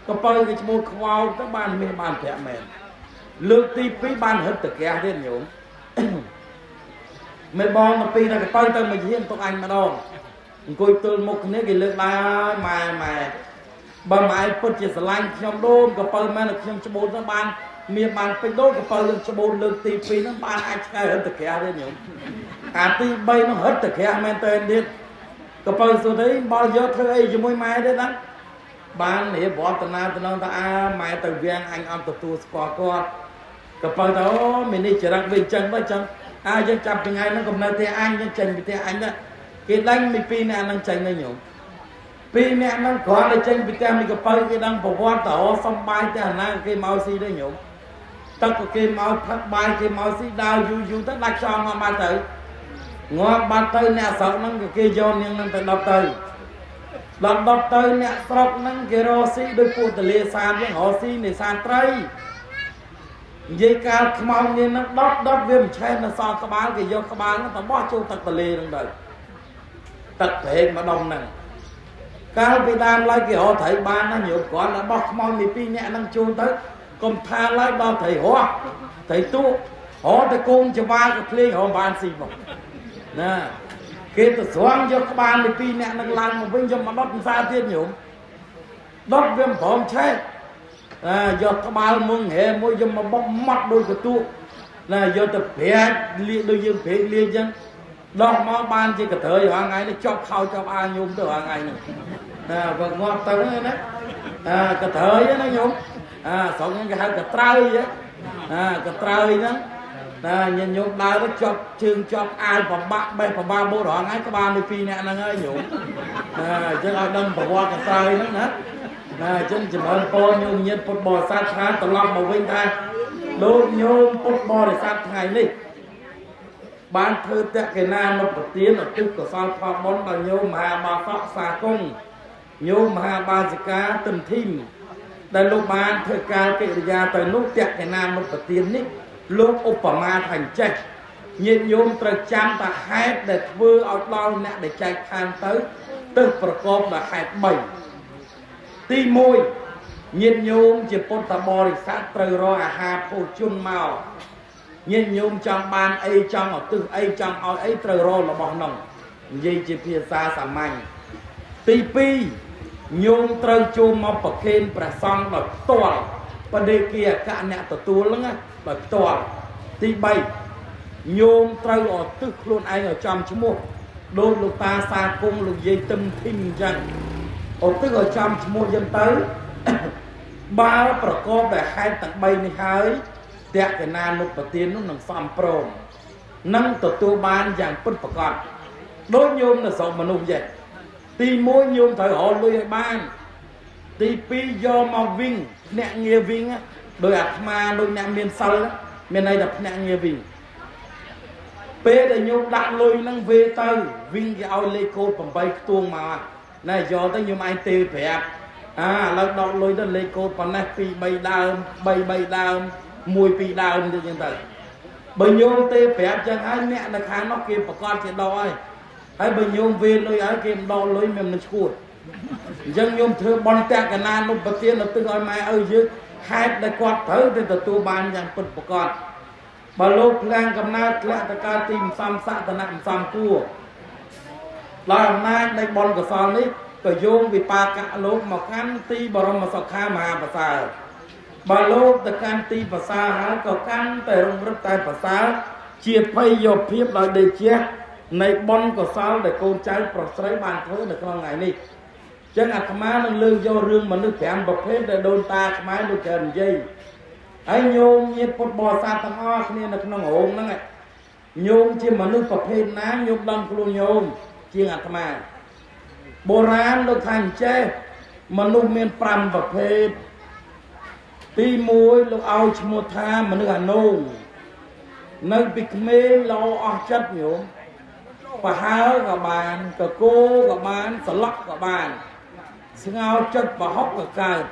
កពៅគេច្បូតខ្វោកទៅបានមាសបានប្រាក់មែនលើកទី2បានហិតតកះទៀតញោមមេបងទៅពីដល់កពៅទៅមកយាមទុកអញម្ដងអង្គុយទល់មុខគ្នាគេលើកដៃហើយម៉ែម៉ែបើម៉ែពិតជាស្រឡាញ់ខ្ញុំដូនកពៅមែនខ្ញុំច្បូតទៅបានមានបានពេញដូចកពៅយើងច្បូតលើកទី2ហ្នឹងបានអាចឆ្កែហិតតក្រាស់ទៀតញោមអាទី3ហ្នឹងហិតតក្រាស់មែនតើទៀតកពៅសួរទៅបល់យកធ្វើអីជាមួយម៉ែទេណាបានរៀបរាប់តាណាតំណងថាអើម៉ែទៅវាំងអញអត់ទទួលស្គាល់គាត់កពៅទៅអូមាននេះចរិតវាអញ្ចឹងទៅអញ្ចឹងអើយើងចាប់ថ្ងៃហ្នឹងកំណត់ផ្ទះអញយើងចេញពីផ្ទះអញទៅគេដេញពីពីរនាក់ហ្នឹងចេញទៅញោមពីរនាក់ហ្នឹងគ្រាន់តែចេញពីផ្ទះមីកពៅគេដឹងប្រវត្តិទៅសំបាយផ្ទះណាគេមកស៊ីទេញោមទឹកក៏គេមកផឹកបាយគេមកស៊ីដើរយូរយូរទៅដាច់ខ្យល់ងាប់បាត់ទៅងាប់បាត់ទៅអ្នកស្រុកហ្នឹងក៏គេយកនាងហ្នឹងទៅដុតទៅដល់ដុតទៅអ្នកស្រុកហ្នឹងគេរកស៊ីដោយពួកទលាសាបយើងរកស៊ីនេសាទត្រីនិយាយកាលខ្មោចនាងហ្នឹងដុតដុតវាមិនឆេះនៅសល់ក្បាលគេយកក្បាលហ្នឹងទៅបោះចូលទឹកទលេហ្នឹងទៅទឹកព្រែកម្ដុំហ្នឹងកាលពីដើមឡើយគេរកត្រីបានណាញោមគ្រាន់តែបោះខ្មោចពីរនាក់ហ្នឹងចូលទៅកុំថាឡើយដល់ត្រីរស់ត្រីទូករកតែកូនចវាក៏ភ្លេងរកបានស៊ីមកណាគេទៅស្រង់យកក្បាលពីរនាក់នឹងឡើងមកវិញយកមកដុតផ្សារទៀតញោមដុតវាមិនព្រមឆេះអាយកក្បាលមួយហែមួយយកមកបុកម៉ត់ដូចកទួកណាយកទៅប្រាច់លាកដូចយើងព្រែកលាកអញ្ចឹងដោះមកបានជាកត្រៃរាល់ថ្ងៃនេះជាប់ខោជាប់អាវញោមទៅរាល់ថ្ងៃនេះណាបើងាប់ទៅណាអាកត្រៃណាញោមអាស្រុកហ្នឹងគេហៅកត្រៃអាកត្រៃហ្នឹងណាញាតិញោមដើរទៅជាប់ជើងជាប់អាវប្របាក់បេះប្របាបូររាល់ថ្ងៃក្បាលនេះពីរនាក់ហ្នឹងហើយញោមណាអញ្ចឹងឲ្យដឹងប្រវត្តិកត្រៃហ្នឹងណាណាអញ្ចឹងចម្រើនពរញោមញាតិពុទ្ធបរិស័ទថាត្រឡប់មកវិញថាលោកញោមពុទ្ធបរិស័ទថ្ងៃនេះបានធ្វើតក្កណានុប្រទានឧទ្ទិសកុសលផលបុណ្យដល់ញោមមហាបាសកសាគង្សញោមមហាបាសិកាទឹមធីមដែលលោកបានធ្វើការកិរិយាទៅនោះតក្កណានុប្រទាននេះលោកឧបមាថាអញ្ចេះញាតិញោមត្រូវចាំថាហេតុដែលធ្វើឲ្យដល់អ្នកដែលចែកឋានទៅទើសប្រកបដោយហេតុ3ទី1ញាតិញោមជាពុទ្ធបរិស័ទត្រូវរកអាហារភោជនមកញាតិញោមចង់បានអីចង់ឧទ្ទិសអីចង់ឲ្យអីត្រូវរករបស់នោះនិយាយជាភាសាសាមញ្ញទី2ញោមត្រូវចូលមកប្រគេនព្រះសង្ឃដោយផ្ទាល់បដិគាអកអ្នកទទួលហ្នឹងដោយផ្ទាល់ទី3ញោមត្រូវឧទ្ទិសខ្លួនឯងឲ្យចំឈ្មោះដូចលោកតាសាគង្សលោកយាយទឹមធីមអញ្ចឹងឧទ្ទិសឲ្យចំឈ្មោះយើងទៅបើប្រកបដោយហេតុទាំង3នេះហើយតក្កណានុប្រទាននោះនឹងសំព្រមនឹងទទួលបានយ៉ាងពិតប្រាកដដូចញោមនៅស្រុកមនុស្សចេះទី1ញោមត្រូវរកលុយឲ្យបានទី2យកមកវិញភ្នាក់ងារវិញដោយអាត្មាដូចអ្នកមានសិលមានន័យថាភ្នាក់ងារវិញពេលដែលញោមដាក់លុយហ្នឹងវេទៅវិញគេឲ្យលេខកូដ8ខ្ទង់មកណែយកទៅញោមឯងទេប្រាប់អាឥឡូវដកលុយទៅលេខកូដប៉ុណ្ណេះ2 3ដើម3 3ដើម1 2ដើមទៀតចឹងទៅបើញោមទេប្រាប់ចឹងហើយអ្នកនៅខាងនោះគេប្រកាសជាដកហើយហើយបើញោមវេលុយឲ្យគេមិនដកលុយមានមិនឈួតអញ្ចឹងញោមធ្វើបុណ្យតក្កណានុប្រទានទៅឲ្យម៉ែឪយើងហេតុដែលគាត់ត្រូវទៅទទួលបានយ៉ាងពិតប្រាកដបើលោកភ្លាំងកំណើតធ្លាក់ទៅកើតទីមិនសមសក្តនៈមិនសមគួរដោយអំណាចនៃបុណ្យកុសលនេះក៏យោងវិបាកៈលោកមកកាន់ទីបរមសុខាមហាប្រសើរបើលោកទៅកាន់ទីប្រសើរហើយក៏កាន់តែរុងរឹតតែប្រសើរជាភ័យយោភាពដោយដេជះនៃបុណ្យកុសលដែលកូនចៅប្រុសស្រីបានធ្វើនៅក្នុងថ្ងៃនេះចឹងអាត្មានឹងលើកយករឿងមនុស្ស5ប្រភេទដែលដូនតាខ្មែរលោកច្រើននិយាយហើយញោមញាតិពុទ្ធបរិស័ទទាំងអស់គ្នានៅក្នុងរោងហ្នឹងញោមជាមនុស្សប្រភេទណាញោមដឹងខ្លួនញោមជាងអាត្មាបុរាណលោកថាអញ្ចេះមនុស្សមាន5ប្រភេទទី1លោកឲ្យឈ្មោះថាមនុស្សអានោងនៅពីក្មេងល្អអស់ចិត្តញោមប្រហើក៏បានកកោក៏បានស្លក់ក៏បានស្ងោចិត្តប្រហុកក៏កើត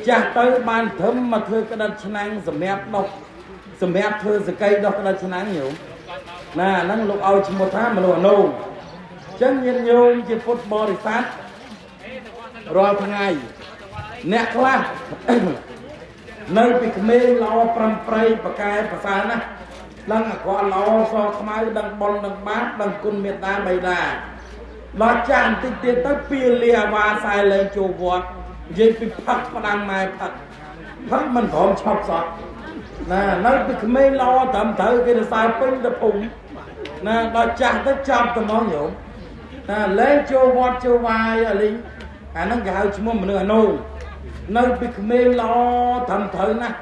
ចាស់ទៅបានត្រឹមមកធ្វើក្តិតឆ្នាំងសម្រាប់ដុសសម្រាប់ធ្វើសកីដុសក្តិតឆ្នាំងញោម ណាហ្នឹងលោកឲ្យឈ្មោះថាមនុស្សអនោមអញ្ចឹងញាតិញោមជាពុទ្ធបរិស័ទរាល់ថ្ងៃអ្នកខ្លះនៅពីក្មេងល្អប្រំប្រៃប្រកែប្រសើរណាស់ដឹងអាក្រក់ល្អសខ្មៅដឹងបុណ្យដឹងបាបដឹងគុណមេត្តាបិតាដល់ចាស់បន្តិចទៀតទៅពីលាអាវ៉ាខ្សែលែងចូលវត្តនិយាយពីផឹកផ្ដាំម៉ែផឹកផឹកមិនព្រមឈប់សោះណានៅពីក្មេងល្អត្រឹមត្រូវគេសរសើរពេញទៅភូមិណាដល់ចាស់ទៅចាប់តែហ្មងញោមណាលែងចូលវត្តចូលវាយអាលីងអាហ្នឹងគេហៅឈ្មោះមនុស្សអនុនៅពីក្មេងល្អត្រឹមត្រូវណាស់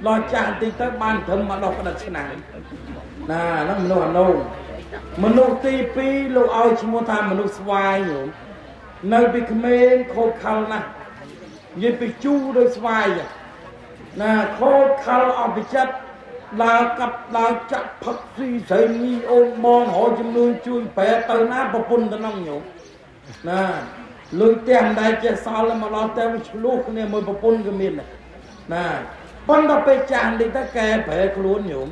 ដល់ចាស់បន្តិចទៅបានត្រឹមមកដល់ក្តិតឆ្នាំណាហ្នឹងមនុស្សអនុមនុស្សទី2លោកឲ្យឈ្មោះថាមនុស្សស្វាយញោមនៅពីក្មេងខូចខលណាស់និយាយពីជូរដោយស្វាយណាខូចខលអស់ពីចិត្តដើរកាប់ដើរចាក់ផឹកស៊ីស្រីញីអូនបងរកចំនួនជួយប្រែទៅណាប្រពន្ធទៅនោះញោមណាលុយផ្ទះមិនដែលចេះសល់មកដល់តែវាឆ្លោះគ្នាមួយប្រពន្ធក៏មានដែរណាប៉ុន្តែពេលចាស់នេះទៅកែប្រែខ្លួនញោម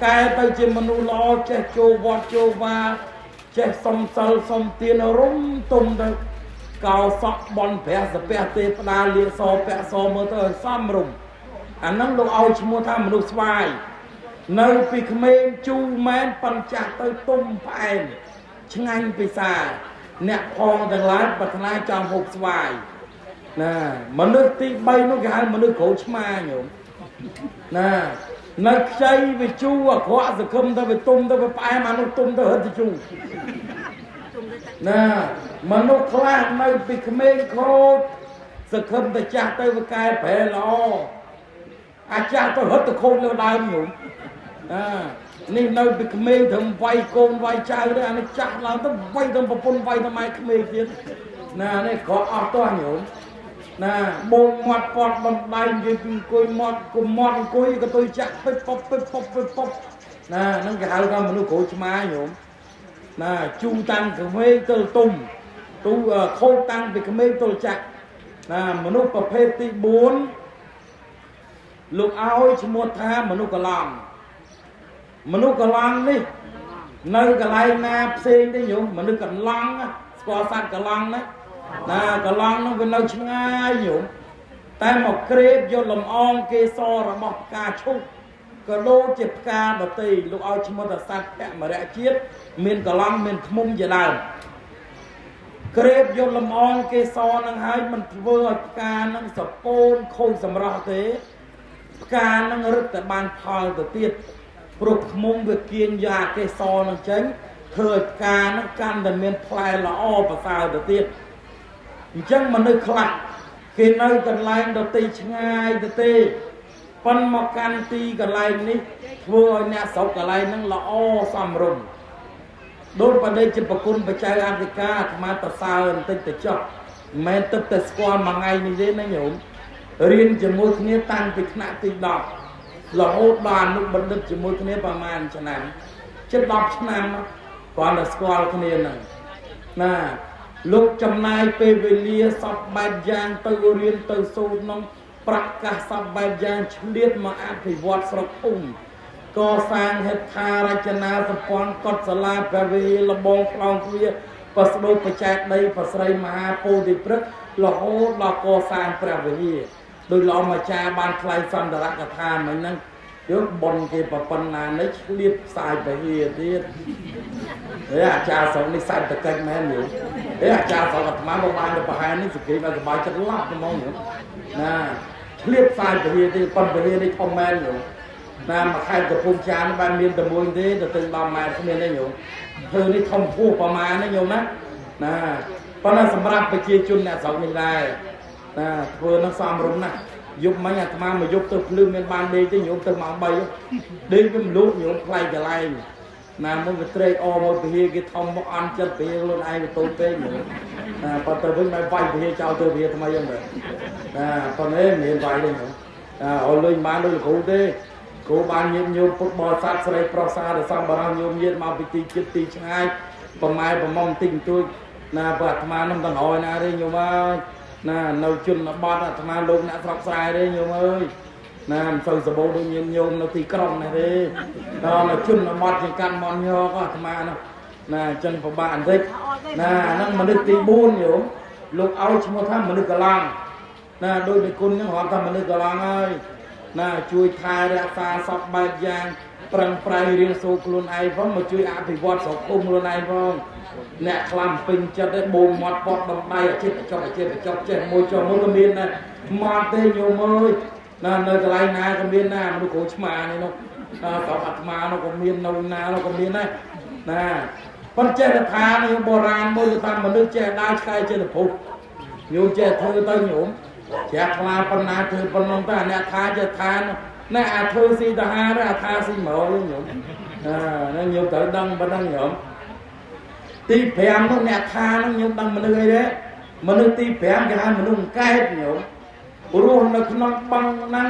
កែទៅជាមនុស្សល្អចេះចូលវត្តចូលវាចេះសុំសិលសុំទានរុំទុំទៅកោសក់បនព្រះសពះទេផ្ដាលៀសពាក់សមើលទៅឲ្យសមរម្យអាហ្នឹងលោកឲ្យឈ្មោះថាមនុស្សស្វាយនៅពីក្មេងជូរមែនប៉ុនចាស់ទៅទុំផ្អែមឆ្ងាញ់ពិសាអ្នកផងទាំងឡាយប្រាថ្នាចង់ហូបស្វាយណាមនុស្សទី3នោះគេហៅមនុស្សក្រូចឆ្មាញោមណានៅខ្ចីវាជូរអាក្រក់សង្ឃឹមទៅវាទុំទៅវាផ្អែមអានោះទុំទៅរត់ទៅជូរណាមនុស្សខ្លះនៅពីក្មេងខូចសង្ឃឹមទៅចាស់ទៅវាកែប្រែល្អអាចាស់ទៅរត់ទៅខូចលើដើមញោមណានេះនៅពីក្មេងត្រឹមវាយកូនវាយចៅទេអានេះចាស់ឡើងទៅវាយទៅប្រពន្ធវាយទៅម៉ែក្មេងទៀតណានេះក្រក់អស់ទាស់ញោមណាបូកមាត់ពាត់បំដៃនិយាយពីអង្គុយមាត់គុំមាត់អង្គុយក៏ទុយចាក់ពេចប៉ុបពេចប៉ុបពេចប៉ុបណាហ្នឹងគេហៅថាមនុស្សក្រូចឆ្មាញោមណាជូរតាំងក្មេងទៅទុំទូខូចតាំងពីក្មេងទៅចាក់ណាមនុស្សប្រភេទទី4លោកឲ្យឈ្មោះថាមនុស្សកឡងមនុស្សកឡងនេះនៅកន្លែងណាផ្សេងទេញោមមនុស្សកឡងស្គាល់សត្វកឡងណាណាកឡងនោះវានៅឆ្ងាយញោមតែមកក្រេបយកលំអងគេសរបស់ផ្កាឈូកក៏ដូចជាផ្កាដតីលោកឲ្យឈ្មោះថាសត្វភមរៈជាតិមានកឡងមានឃ្មុំជាដើមក្រេបយកលំអងគេសនឹងហើយមិនធ្វើឲ្យផ្កានឹងសពូនខូចសម្រស់ទេផ្កានឹងរឹតតែបានផលទៅទៀតព្រោះឃ្មុំវាគៀងយ៉ាគេសនឹងចេញធ្វើឲ្យផ្កានឹងកាន់តែមានផ្លែល្អប្រសើរទៅទៀតអញ្ចឹងមនុស្សខ្លះគេនៅកន្លែងដទៃឆ្ងាយទៅទេប៉ុនមកកាន់ទីកន្លែងនេះធ្វើឲ្យអ្នកស្រុកកន្លែងហ្នឹងល្អសមរម្យដូចបដិជាប្រគុណបច្ច័យអធិការអាត្មាតសើបន្តិចទៅចុះមិនមែនទឹកតែស្គាល់មួយថ្ងៃនេះទេណាញោមរៀនជាមួយគ្នាតាំងពីថ្នាក់ទី10រហូតដល់អនុបណ្ឌិតជាមួយគ្នាប្រហែលឆ្នាំជិត10ឆ្នាំគ្រាន់តែស្គាល់គ្នាហ្នឹងណាលោកចំណាយពេលវេលាសពបែបយ៉ាងទៅរៀនទៅសូត្រក្នុងប្រកាសសពបែបយ៉ាងឆ្លៀតមកអភិវឌ្ឍស្រុកភូមិកសាងហេដ្ឋារចនាសម្ព័ន្ធកុដិសាលាព្រះវិហារលបងខ្លោងទ្វារប្រស្ដូបច្ចេកដីប្រស្រីមហាពោធិព្រឹក្សរហូតដល់កសាងព្រះវិហារដោយលោកម្ចាស់បានថ្លែងសន្ទរកថាមិញហ្នឹងយកបុណ្យគេប្រប៉ុណ្ណានេះឆ្លៀតផ្សាយព្រះវិហារទៀតហេអាចារ្យស្រុកនេះសេដ្ឋកិច្ចមែនញោមហេអាចារ្យស្រុកអាត្មាមកបានទៅប្រហែលនេះសង្គ្រាមឲ្យសប្បាយចិត្តឡាប់ហ្មងញោមណាឆ្លៀតផ្សាយព្រះវិហារទៀតប៉ុនព្រះវិហារនេះធំមែនញោមណាមួយខេត្តកំពង់ចាមបានមានតែមួយទេទៅទៅ10ម៉ែត្រគ្មានទេញោមធ្វើនេះធំពោះប្រមាណណាញោមណាណាប៉ុន្តែសម្រាប់ប្រជាជនអ្នកស្រុកនេះដែរណាធ្វើនឹងសមរម្យណាស់យប់មិញអាត្មាមកយប់ទៅភ្លឺមានបានដេកទេញោមទៅម៉ោង3ដេកវាមលូកញោមថ្លៃកន្លែងណាមួយវាត្រេកអរមកពហិគេធំមកអន់ចិត្តពហិខ្លួនឯងវាតូចពេកញោមណាប៉ុន្តែវិញមិនវាយពហិចោលទៅពហិថ្មីហ្នឹងណាប៉ុន្តែមិនមានវាយទេញោមណាឲ្យលុយបានដូចលោកគ្រូទេគ្រូបានញាតិញោមពុទ្ធបរិស័ទស្រីប្រុសសាដែលសំបារម្ភញោមញាតិមកពីទីជិតទីឆ្ងាយប្រម៉ែប្រមុំតិចបន្តួចណាបើអាត្មានឹងទាំងរយណាទេញោមអើយណានៅជនបទអាត្មាលោកអ្នកស្រុកស្រែទេញោមអើយ ណាមិនសូវសបោដូចញាតិញោមនៅទីក្រុងនេះទេដល់នៅជនបទជាងកាន់មន់យកអាត្មានោះណាអញ្ចឹងពិបាកបន្តិចណាហ្នឹងមនុស្សទី4ញោមលោកឲ្យឈ្មោះថាមនុស្សកឡងណាដោយតែគុណហ្នឹងរាប់ថាមនុស្សកឡងហើយណាជួយថែរក្សាសពបែបយ៉ាងប្រឹងប្រែងរៀនសូត្រខ្លួនឯងផងមកជួយអភិវឌ្ឍសង្គមខ្លួនឯងផងអ្នកខ្លាំងពេញចិត្តឯងបូមមាត់ពត់ដំដៃអាជីពចប់អាជីពចប់ចេះមួយចុះមួយក៏មានដែរមកទេញោមអើយណានៅកន្លែងណាក៏មានដែរមនុស្សគ្រូឆ្មានេះនោះស្រុកអាត្មានោះក៏មាននៅណានោះក៏មានដែរណាប៉ុន្តែចេះតែថានេះបុរាណមួយថាមនុស្សចេះដើរឆ្កែចេះទៅពុះញោមចេះធ្វើទៅញោមជ្រះថ្លាប៉ុណ្ណាធ្វើប៉ុណ្ណឹងទៅអាអ្នកថាចេះថាណែអាធ្វើស៊ីតាហារអាថាស៊ី100ញោមអាហ្នឹងញោមត្រូវដឹងប៉ុណ្ណឹងញោមទី5នោះអ្នកថាហ្នឹងញោមដឹងមនុស្សអីទេមនុស្សទី5គេហៅមនុស្សកែបញោមរស់នៅក្នុងបឹងហ្នឹង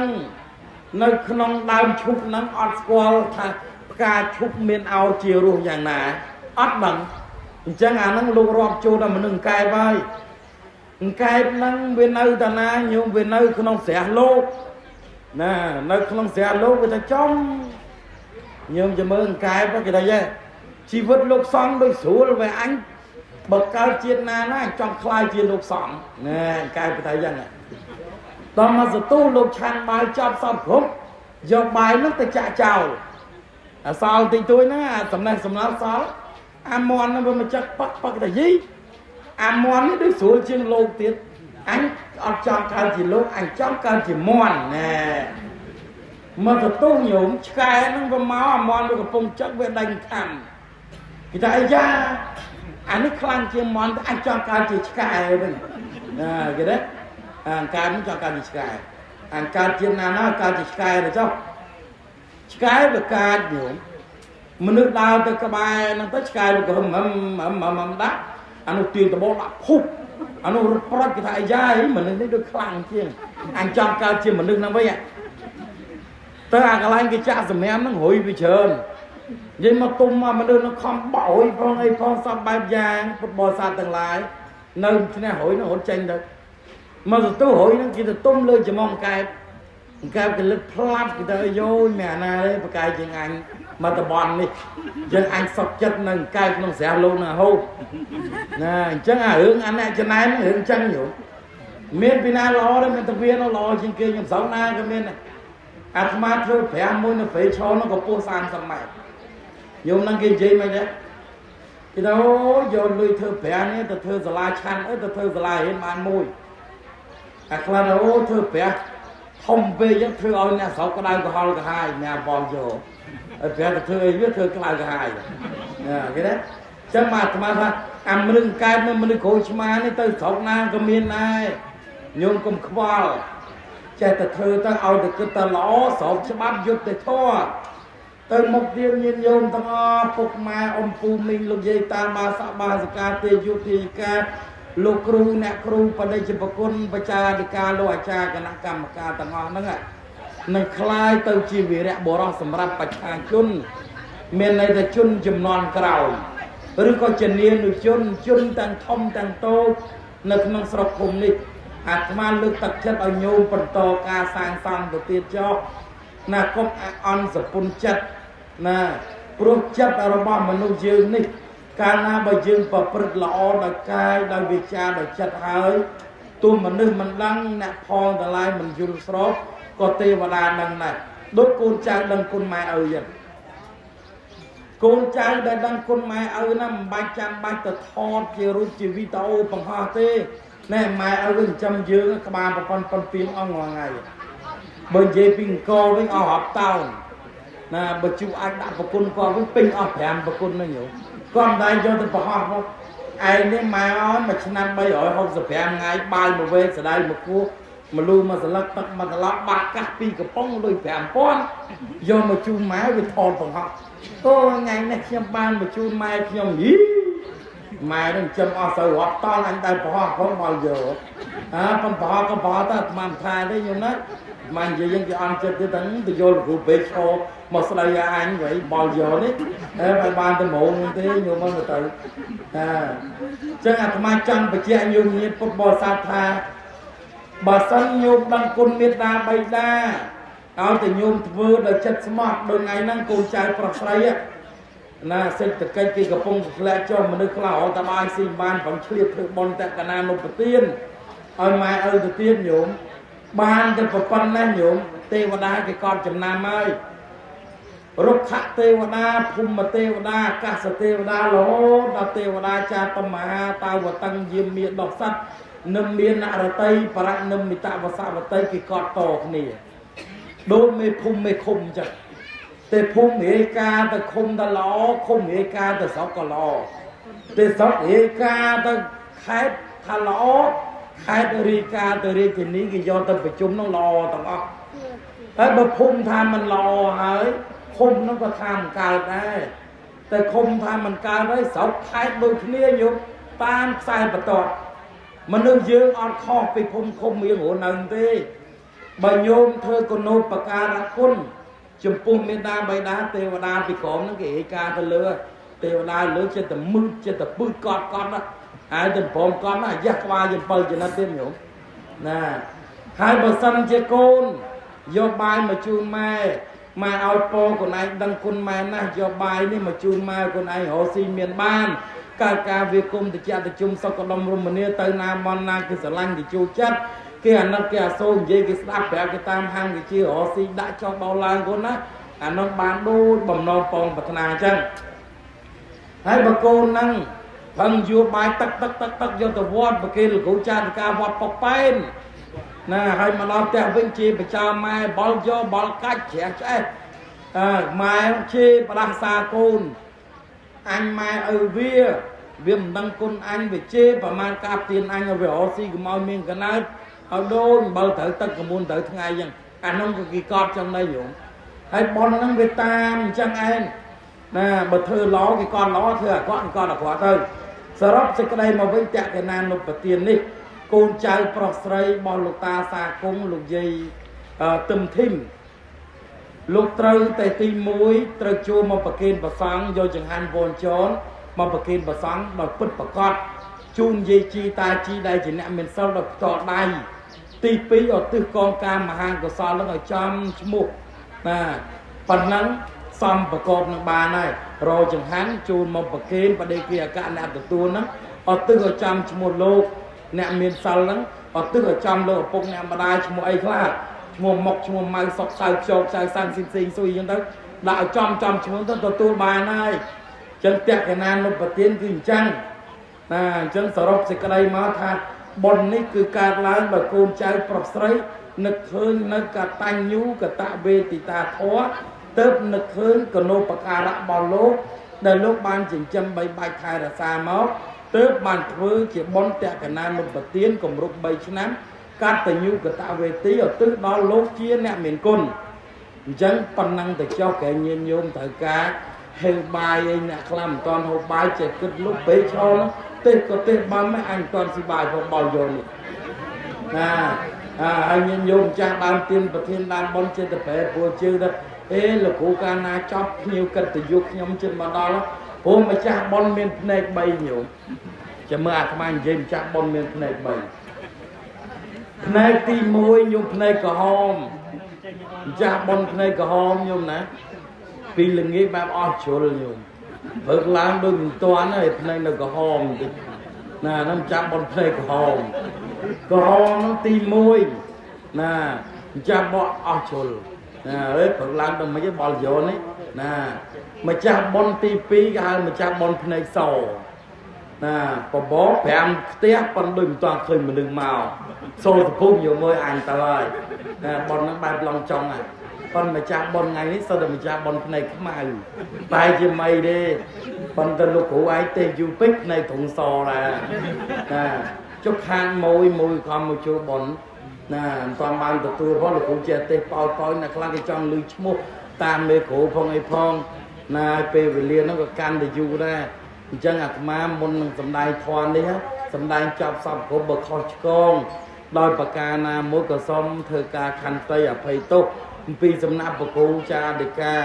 នៅក្នុងដើមឈូកហ្នឹងអត់ស្គាល់ថាផ្កាឈូកមានអោជារស់យ៉ាងណាអត់ដឹងអញ្ចឹងអាហ្នឹងលោករាប់ចូលដល់មនុស្សកែបហើយកែបហ្នឹងវានៅតាណាញោមវានៅក្នុងស្រះលោកណានៅក្នុងស្រះលោកវាថាចំញោមจะមើលកែបគេថាយេជីវិតលោកសង្ឃដូចស្រួលវាអញបើកើតជាតិណាណាចង់ខ្លាយជាលោកសង្ឃណែកែបថាយ៉ាងដល់មកសទូលោកឆាន់បាយចប់សពគ្រប់យកបាយនោះទៅចាក់ចោលអាសល់តិចតួចហ្នឹងអាសំណេះសំណល់សល់អាមន់ហ្នឹងវាមកចឹកប៉ឹកប៉ឹកតែយីអាមន់នេះដូចស្រួលជាងលោកទៀតអញអត់ចង់កើតជាលោកអញចង់កើតជាមន់ណែមកទៅទូញោមឆ្កែហ្នឹងវាមកអាមន់វាកំពុងចឹកវាដេញខំគេថាអាយ៉ាអានេះខ្លាំងជាងមន់អញចង់កើតជាឆ្កែវិញណាគេទេអង្ការចង់កើតជាឆ្កែអង្ការជាណាណាកើតជាឆ្កែទៅចុះឆ្កែវាកើតញោមមនុស្សដើរទៅក្បែរហ្នឹងទៅឆ្កែវាក៏ហឹមហឹមហឹមហឹមដាក់អានោះទាញដបដាក់ភុះអានោះរត់ប្រត់គេថាអាយ៉ាមនុស្សនេះដូចខ្លាំងជាងអញចង់កើតជាមនុស្សហ្នឹងវិញទៅអាកន្លែងគេចាក់សម្រាមហ្នឹងរុយវាច្រើននិយាយមកទុំមកមនុស្សនឹងខំបោយផងអីផងសពបែបយ៉ាងពុទ្ធបរិស័ទទាំងឡាយនៅឈ្នះរុយហ្នឹងរត់ចេញទៅមកទៅរុយហ្នឹងគេទៅទុំលើច្រមុះកែបកែបគេលឹកផ្លាត់គេទៅយោយមែនអាណាទេបកាយជាងអញមកតំបន់នេះយើងអញសុកចិត្តនឹងកែបក្នុងស្រះលោកណាហូបណាអញ្ចឹងអារឿងអាអ្នកចំណែនរឿងអញ្ចឹងញោមមានពីណាល្អទេមានតែវានោះល្អជាងគេខ្ញុំស្រុកណាក៏មានដែរអាត្មាធ្វើប្រាំមួយនៅព្រៃឈរនោះកម្ពស់30ម៉ែត្រញោមនឹងគេនិយាយមិនទេគេថាអូយកលុយធ្វើប្រាំនេះទៅធ្វើសាលាឆាន់អីទៅធ្វើសាលារៀនបានមួយអាខ្លះថាអូធ្វើប្រាំធំពេកអញ្ចឹងធ្វើឲ្យអ្នកស្រុកក្តៅក្រហល់ក្រហាយអ្នកបងយកឲ្យប្រាំទៅធ្វើអីវាធ្វើក្តៅក្រហាយណាគេទេអញ្ចឹងមកអាត្មាថាអាមនុស្សកែបនឹងមនុស្សក្រូចឆ្មានេះទៅស្រុកណាក៏មានដែរញោមកុំខ្វល់ចេះតែធ្វើទៅឲ្យតែគិតតែល្អស្របច្បាប់យុត្តិធម៌ទៅមុខទៀតញាតិញោមទាំងអស់ពុកម៉ែអ៊ំពូមីងលោកយាយតាបាសបាសិកាទេយុទាយកាលោកគ្រូអ្នកគ្រូបដិជប្រគុណបច្ចាធិការលោកអាចារ្យគណៈកម្មការទាំងអស់ហ្នឹងនឹងคล้ายទៅជាវីរៈបុរសសម្រាប់ប្រជាជនមានន័យថាជនចំនួនក្រោយឬក៏ជានានុជនជនទាំងធំទាំងតូចនៅក្នុងស្រុកឃុំនេះអាត្មាលើកទឹកចិត្តឲ្យញោមបន្តការសាងសង់ទៅទៀតចុះណាកុំអន់សពុនចិត្តណាព្រោះចិត្តរបស់មនុស្សយើងនេះកាលណាបើយើងប្រព្រឹត្តល្អដោយកាយដោយវាចាដោយចិត្តហើយទោះមនុស្សមិនដឹងអ្នកផងទាំងឡាយមិនយល់ស្របក៏ទេវតាដឹងដែរដូចកូនចៅដឹងគុណម៉ែឪចឹងកូនចៅដែលដឹងគុណម៉ែឪណាមិនបាច់ចាំបាច់ទៅថតជារូបជាវីដេអូបង្ហោះទេណែម៉ែឪវិញចាំយើងក្បាលប្រព័ន្ធប៉ុនពីងអស់ថ្ងៃបើនិយាយពីអង្គវិញអស់រាប់តោនណាបើជួអាចដាក់ប្រគុណគាត់វិញពេញអស់5ប្រគុណហ្នឹងញោមគាត់មិនដែរយកទៅបង្ហោះមកឯងនេះម៉ែអើយមួយឆ្នាំ365ថ្ងៃបាយមួយវែកស្ដាយមួយគោះមលូមួយសន្លឹកទឹកមួយត្រឡប់បាក់កាសពីរកំប៉ុងលុយ5000យកមកជូនម៉ែវាថតបង្ហោះអូថ្ងៃនេះខ្ញុំបានមកជូនម៉ែខ្ញុំយីម៉ែនឹងចំអស់ទៅរាប់តនអញតែបង្ហោះផងបល់យកអើប៉ុនបង្ហោះក៏បង្ហោះទៅអាត្មាមិនថាទេញោមណាម៉ែនិយាយយើងគេអន់ចិត្តទៀតហ្នឹងទៅយល់គ្រូពេកឈរមកស្ដីឲ្យអញវិញបល់យកនេះតែបានតែហ្មងទេញោមមកទៅអាចឹងអាត្មាចង់បញ្ជាក់ញោមញាតិពុទ្ធបរិស័ទថាបើសិនញោមដឹងគុណមេត្តាបិតា ឲ្យតែញោមធ្វើដោយចិត្តស្មោះដូចថ្ងៃហ្នឹងកូនចៅប្រុសស្រីណាសេដ្ឋកិច្ចគេកំពុងធ្លាក់ចុះមនុស្សខ្លះរត់តែបាយស៊ីបានប្រងឆ្លៀតធ្វើបុណ្យតកណានុប្រទានឲ្យម៉ែឪទៅទៀតញោមបានទៅប៉ុណ្ណេះញោមទេវតាគេកត់ចំណាំហើយរុក្ខទេវតាភូមិទេវតាអាកាសទេវតារហូតដល់ទេវតាចាតមហាតាវតឹងយាមមាដោះសត្វនឹងមាននរតីបរនិមិតវសវតីគេកត់តគ្នាដូចមេភូមិមេឃុំអញ្ចឹងទេភូមិរាយការទៅឃុំទៅល្អឃុំរាយការទៅស្រុកក៏ល្អទេស្រុករាយការទៅខេត្តថាល្អខេត្តរាយការទៅរាជធានីគេយកទៅប្រជុំនោះល្អទាំងអស់ហើយបើភូមិថាមិនល្អហើយឃុំនោះក៏ថាមិនកើតដែរតែឃុំថាមិនកើតហើយស្រុកខេត្តដូចគ្នាញោមតាមខ្សែបន្ទាត់មនុស្សយើងអត់ខុសពីភូមិឃុំមៀងរស់នៅទេបើញោមធ្វើគុណូបការគុណចំពោះមេដាបៃតាទេវតាពីក្រមហ្នឹងគេរាយការណ៍ទៅលើទេវតាលើចិត្តតែមឺតចិត្តតែពឺតកត់កត់ហើយទៅព្រមកត់ណាយ៉ាស់ក្បាលយ7ចំណិតទៀតញោមណាហើយបើសិនជាកូនយកបាយមកជូនម៉ែម៉ែឲ្យពោកូនឯងដឹងគុណម៉ែណាស់យកបាយនេះមកជូនម៉ែកូនឯងរកស៊ីមានបានកើតការវាគុំតិចតិជុំសុខដុមរមនាទៅណាមនណាគេស្រឡាញ់គេចូលចិត្តគេអាណិតគេអាសូរនិយាយគេស្ដាប់ប្រាប់គេតាមហាងគេជារកស៊ីដាក់ចោះបោឡើងកូនណាអានោះបានដូចបំណងពងប្រាថ្នាអញ្ចឹងហើយបើកូនហ្នឹងផឹងយួរបាយទឹកទឹកទឹកទឹកយកទៅវត្តប្រគេលោកគ្រូចារិកាវត្តប៉ុកប៉ែនណាហើយមកដល់ផ្ទះវិញជាបចោម៉ែបល់យកបល់កាច់ជ្រះឆ្អេះអើម៉ែជាផ្ដាសាកូនអញម៉ែឪវាវាមិនដឹងគុណអញវាជេរប្រមាណកាប់ទៀនអញឲ្យវារកស៊ីកុំឲ្យមានកណើតឲ្យដូចបើត្រូវទឹកកមុនត្រូវថ្ងៃអញ្ចឹងអានោះក៏គេកត់ចឹងដែរញោមហើយប៉ុនហ្នឹងវាតាមអញ្ចឹងឯងណាបើធ្វើល្អគេកត់ល្អធ្វើអាក្រក់គេកត់អាក្រក់ទៅសរុបសេចក្តីមកវិញតកណានុប្រទាននេះកូនចៅប្រុសស្រីរបស់លោកតាសាគង់លោកយាយទឹមធីមលោកត្រូវតែទី1ត្រូវជួមកប្រគេនប្រសង់យកចង្ហាន់វនចនមកប្រគេនប្រសង់ដោយពិតប្រកបជូនយាយជីតាជីដែលជាអ្នកមានសិលដោយផ្ទាល់ដៃទី2ឧទ្ទិសកងការមហាកុសលនឹងឲ្យចំឈ្មោះណាប៉ុណ្ណឹងសំប្រកបនឹងបានហើយរចង្ហាន់ជូនមកប្រគេនបដិគិអកអ្នកទទួលហ្នឹងឧទ្ទិសឲ្យចំឈ្មោះលោកអ្នកមានសិលហ្នឹងឧទ្ទិសឲ្យចំលោកឪពុកអ្នកម្ដាយឈ្មោះអីខ្លះឈ្មោះមុកឈ្មោះម៉ៅសុកសៅខ្ចោកចៅសាំងស៊ីស៊ីស៊ុយអញ្ចឹងទៅដាក់ឲ្យចំចំឈ្មោះទៅទទួលបានហើយអញ្ចឹងតក្កណានុប្រទានគឺអញ្ចឹងណាអញ្ចឹងសរុបសេចក្តីមកថាបុណ្យនេះគឺកើតឡើងដោយកូនចៅប្រុសស្រីនឹកឃើញនៅកតញ្ញូកតវេទិតាធម៌ទៅនឹកឃើញកណោបការៈរបស់លោកដែលលោកបានចិញ្ចឹមបីបាច់ថែរក្សាមកទើបបានធ្វើជាបុណ្យតក្កណានុប្រទានគម្រប់3ឆ្នាំកតញ្ញូកតវេទីឧទ្ទិសដល់លោកជាអ្នកមានគុណអញ្ចឹងប៉ុណ្ណឹងទៅចុះកែញាតិញោមត្រូវការហេវបាយអីអ្នកខ្លះមិនតាន់ហូបបាយចេះគិតលុបពេកឆោនោះទេសក៏ទេសបានមិនអញមិនតាន់ស៊ីបាយផងបល់យកនេះណាហើយញាតិញោមចាស់ដើមទៀនប្រធានដើមបុណ្យចេះតែប្រែព្រោះជឿទៅអេលោកគ្រូកាលណាចប់ភ្ញៀវកិត្តិយសខ្ញុំជិតមកដល់ព្រោះម្ចាស់បុណ្យមានភ្នែក3ញោមចាំមើលអាត្មានិយាយម្ចាស់បុណ្យមានភ្នែក3ភ្នែកទី1ញោមភ្នែកក្រហមម្ចាស់បុណ្យភ្នែកក្រហមញោមណាពីល្ងាចបែបអស់ជ្រុលញោមព្រឹកឡើងដូចមិនទាន់ហើយភ្នែកនៅក្រហមបន្តិចណាហ្នឹងម្ចាស់បុណ្យភ្នែកក្រហមក្រហមហ្នឹងទី1ណាម្ចាស់បកអស់ជ្រុលណាអើយព្រឹកឡើងដល់មិនទេបល់យោនេះណាម្ចាស់បុណ្យទី2គេហៅម្ចាស់បុណ្យភ្នែកសណាបបរ5ផ្ទះប៉ុន្តែដូចមិនទាន់ឃើញមនុស្សមកសូលសពុះយកមើលអញទៅហើយណាបុណ្យហ្នឹងបែបឡងចង់ហើយប៉ុន្តែម្ចាស់បុណ្យថ្ងៃនេះសុទ្ធតែម្ចាស់បុណ្យភ្នែកខ្មៅតែជាម៉ីទេប៉ុន្តែលោកគ្រូឯងទេយូរពេកភ្នែកធុងសដែរណាចុះខាងមួយមួយខំមកចូលបុណ្យណាមិនទាន់បានទទួលផងលោកគ្រូចេះទេប៉ោយប៉ោយអ្នកខ្លះគេចង់ឮឈ្មោះតាមមេគ្រូផងអីផងណាពេលវេលាហ្នឹងក៏កាន់តែយូរដែរអញ្ចឹងអាត្មាមុននឹងសម្ដែងធម៌នេះសម្ដែងចប់សពគ្រប់បើខុសឆ្គងដោយប្រការណាមួយក៏សូមធ្វើការខន្តីអភ័យទោសអំពីសំណាក់ប្រគូចារិកា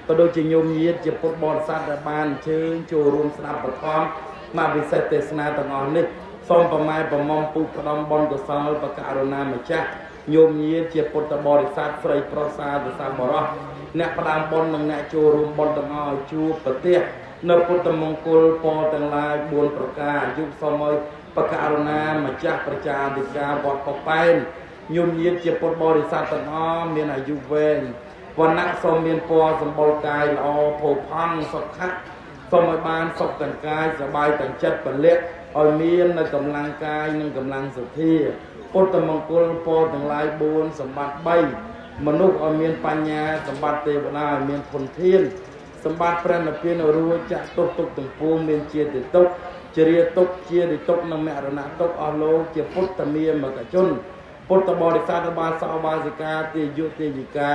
ក៏ដូចជាញោមញាតជាពុទ្ធបរិស័ទដែលបានអញ្ជើញចូលរួមស្ដាប់បឋមមកវិសេសទេសនាទាំងអស់នេះសូមប្រម៉ែប្រមុំពូផ្ដំបុណ្យកុសលបករុណាម្ចាស់ ញោមញាតជាពុទ្ធបរិស័ទស្រីប្រុសសាធុសាបរោះអ្នកផ្ដើមបុណ្យនិងអ្នកចូលរួមបុណ្យទាំងអស់ជួបប្រទះនៅពុទ្ធមង្គលពរទាំងឡាយ4ប្រការអាយុសូមឲ្យបកករណាម្ចាស់ប្រជាអធិការវត្តកប៉ែនញោមញាតជាពុទ្ធបរិស័ទទាំងអស់មានអាយុវែងវណ្ណៈសូមមានពរសម្បុរកាយល្អផូរផង់សុខៈសូមឲ្យបានសុខទាំងកាយសប្បាយទាំងចិត្តពលៈឲ្យមាននៅកម្លាំងកាយនិងកម្លាំងសទ្ធាពុទ្ធមង្គលពរទាំងឡាយ4សម្បត្តិ3មនុស្សឲ្យមានបញ្ញាសម្បត្តិទេវតាឲ្យមានធនធានសម្បត្តិព្រះនិព្វានឲ្យរួចចាក់ទុកទុកទាំងពួងមានជាតិទុកជារាទុកជារិទុកនិងមរណៈទុកអស់លោកជាពុទ្ធមាមកជនពុទ្ធបរិស័ទបាសកបាសិកាទាយុទាយិកា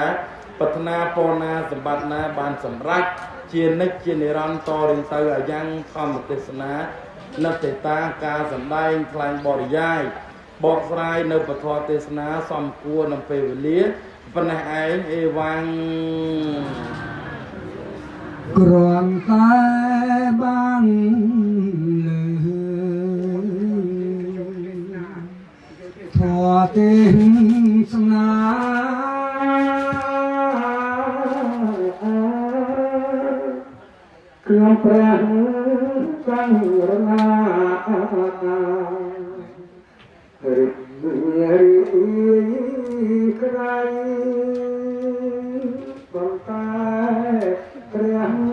ប្រាថ្នាពរណាសម្បត្តិណាបានសម្រេចជានិច្ចជានិរន្តរ៍តរៀងទៅអាយ៉ាងធម្មទេសនានតិតាការសម្ដែងថ្លែងបរិយាយបកស្រាយនៅពធទេសនាសំគួរនឹងពេលវេលាប៉ុណ្ណេះឯងអេវ៉ាំង
គ្រាន់តែបានលឺធម៌ទេសនាខ្ញុំព្រះករុណារិទ្ធរីក្រៃប៉ុន្តែព្រះ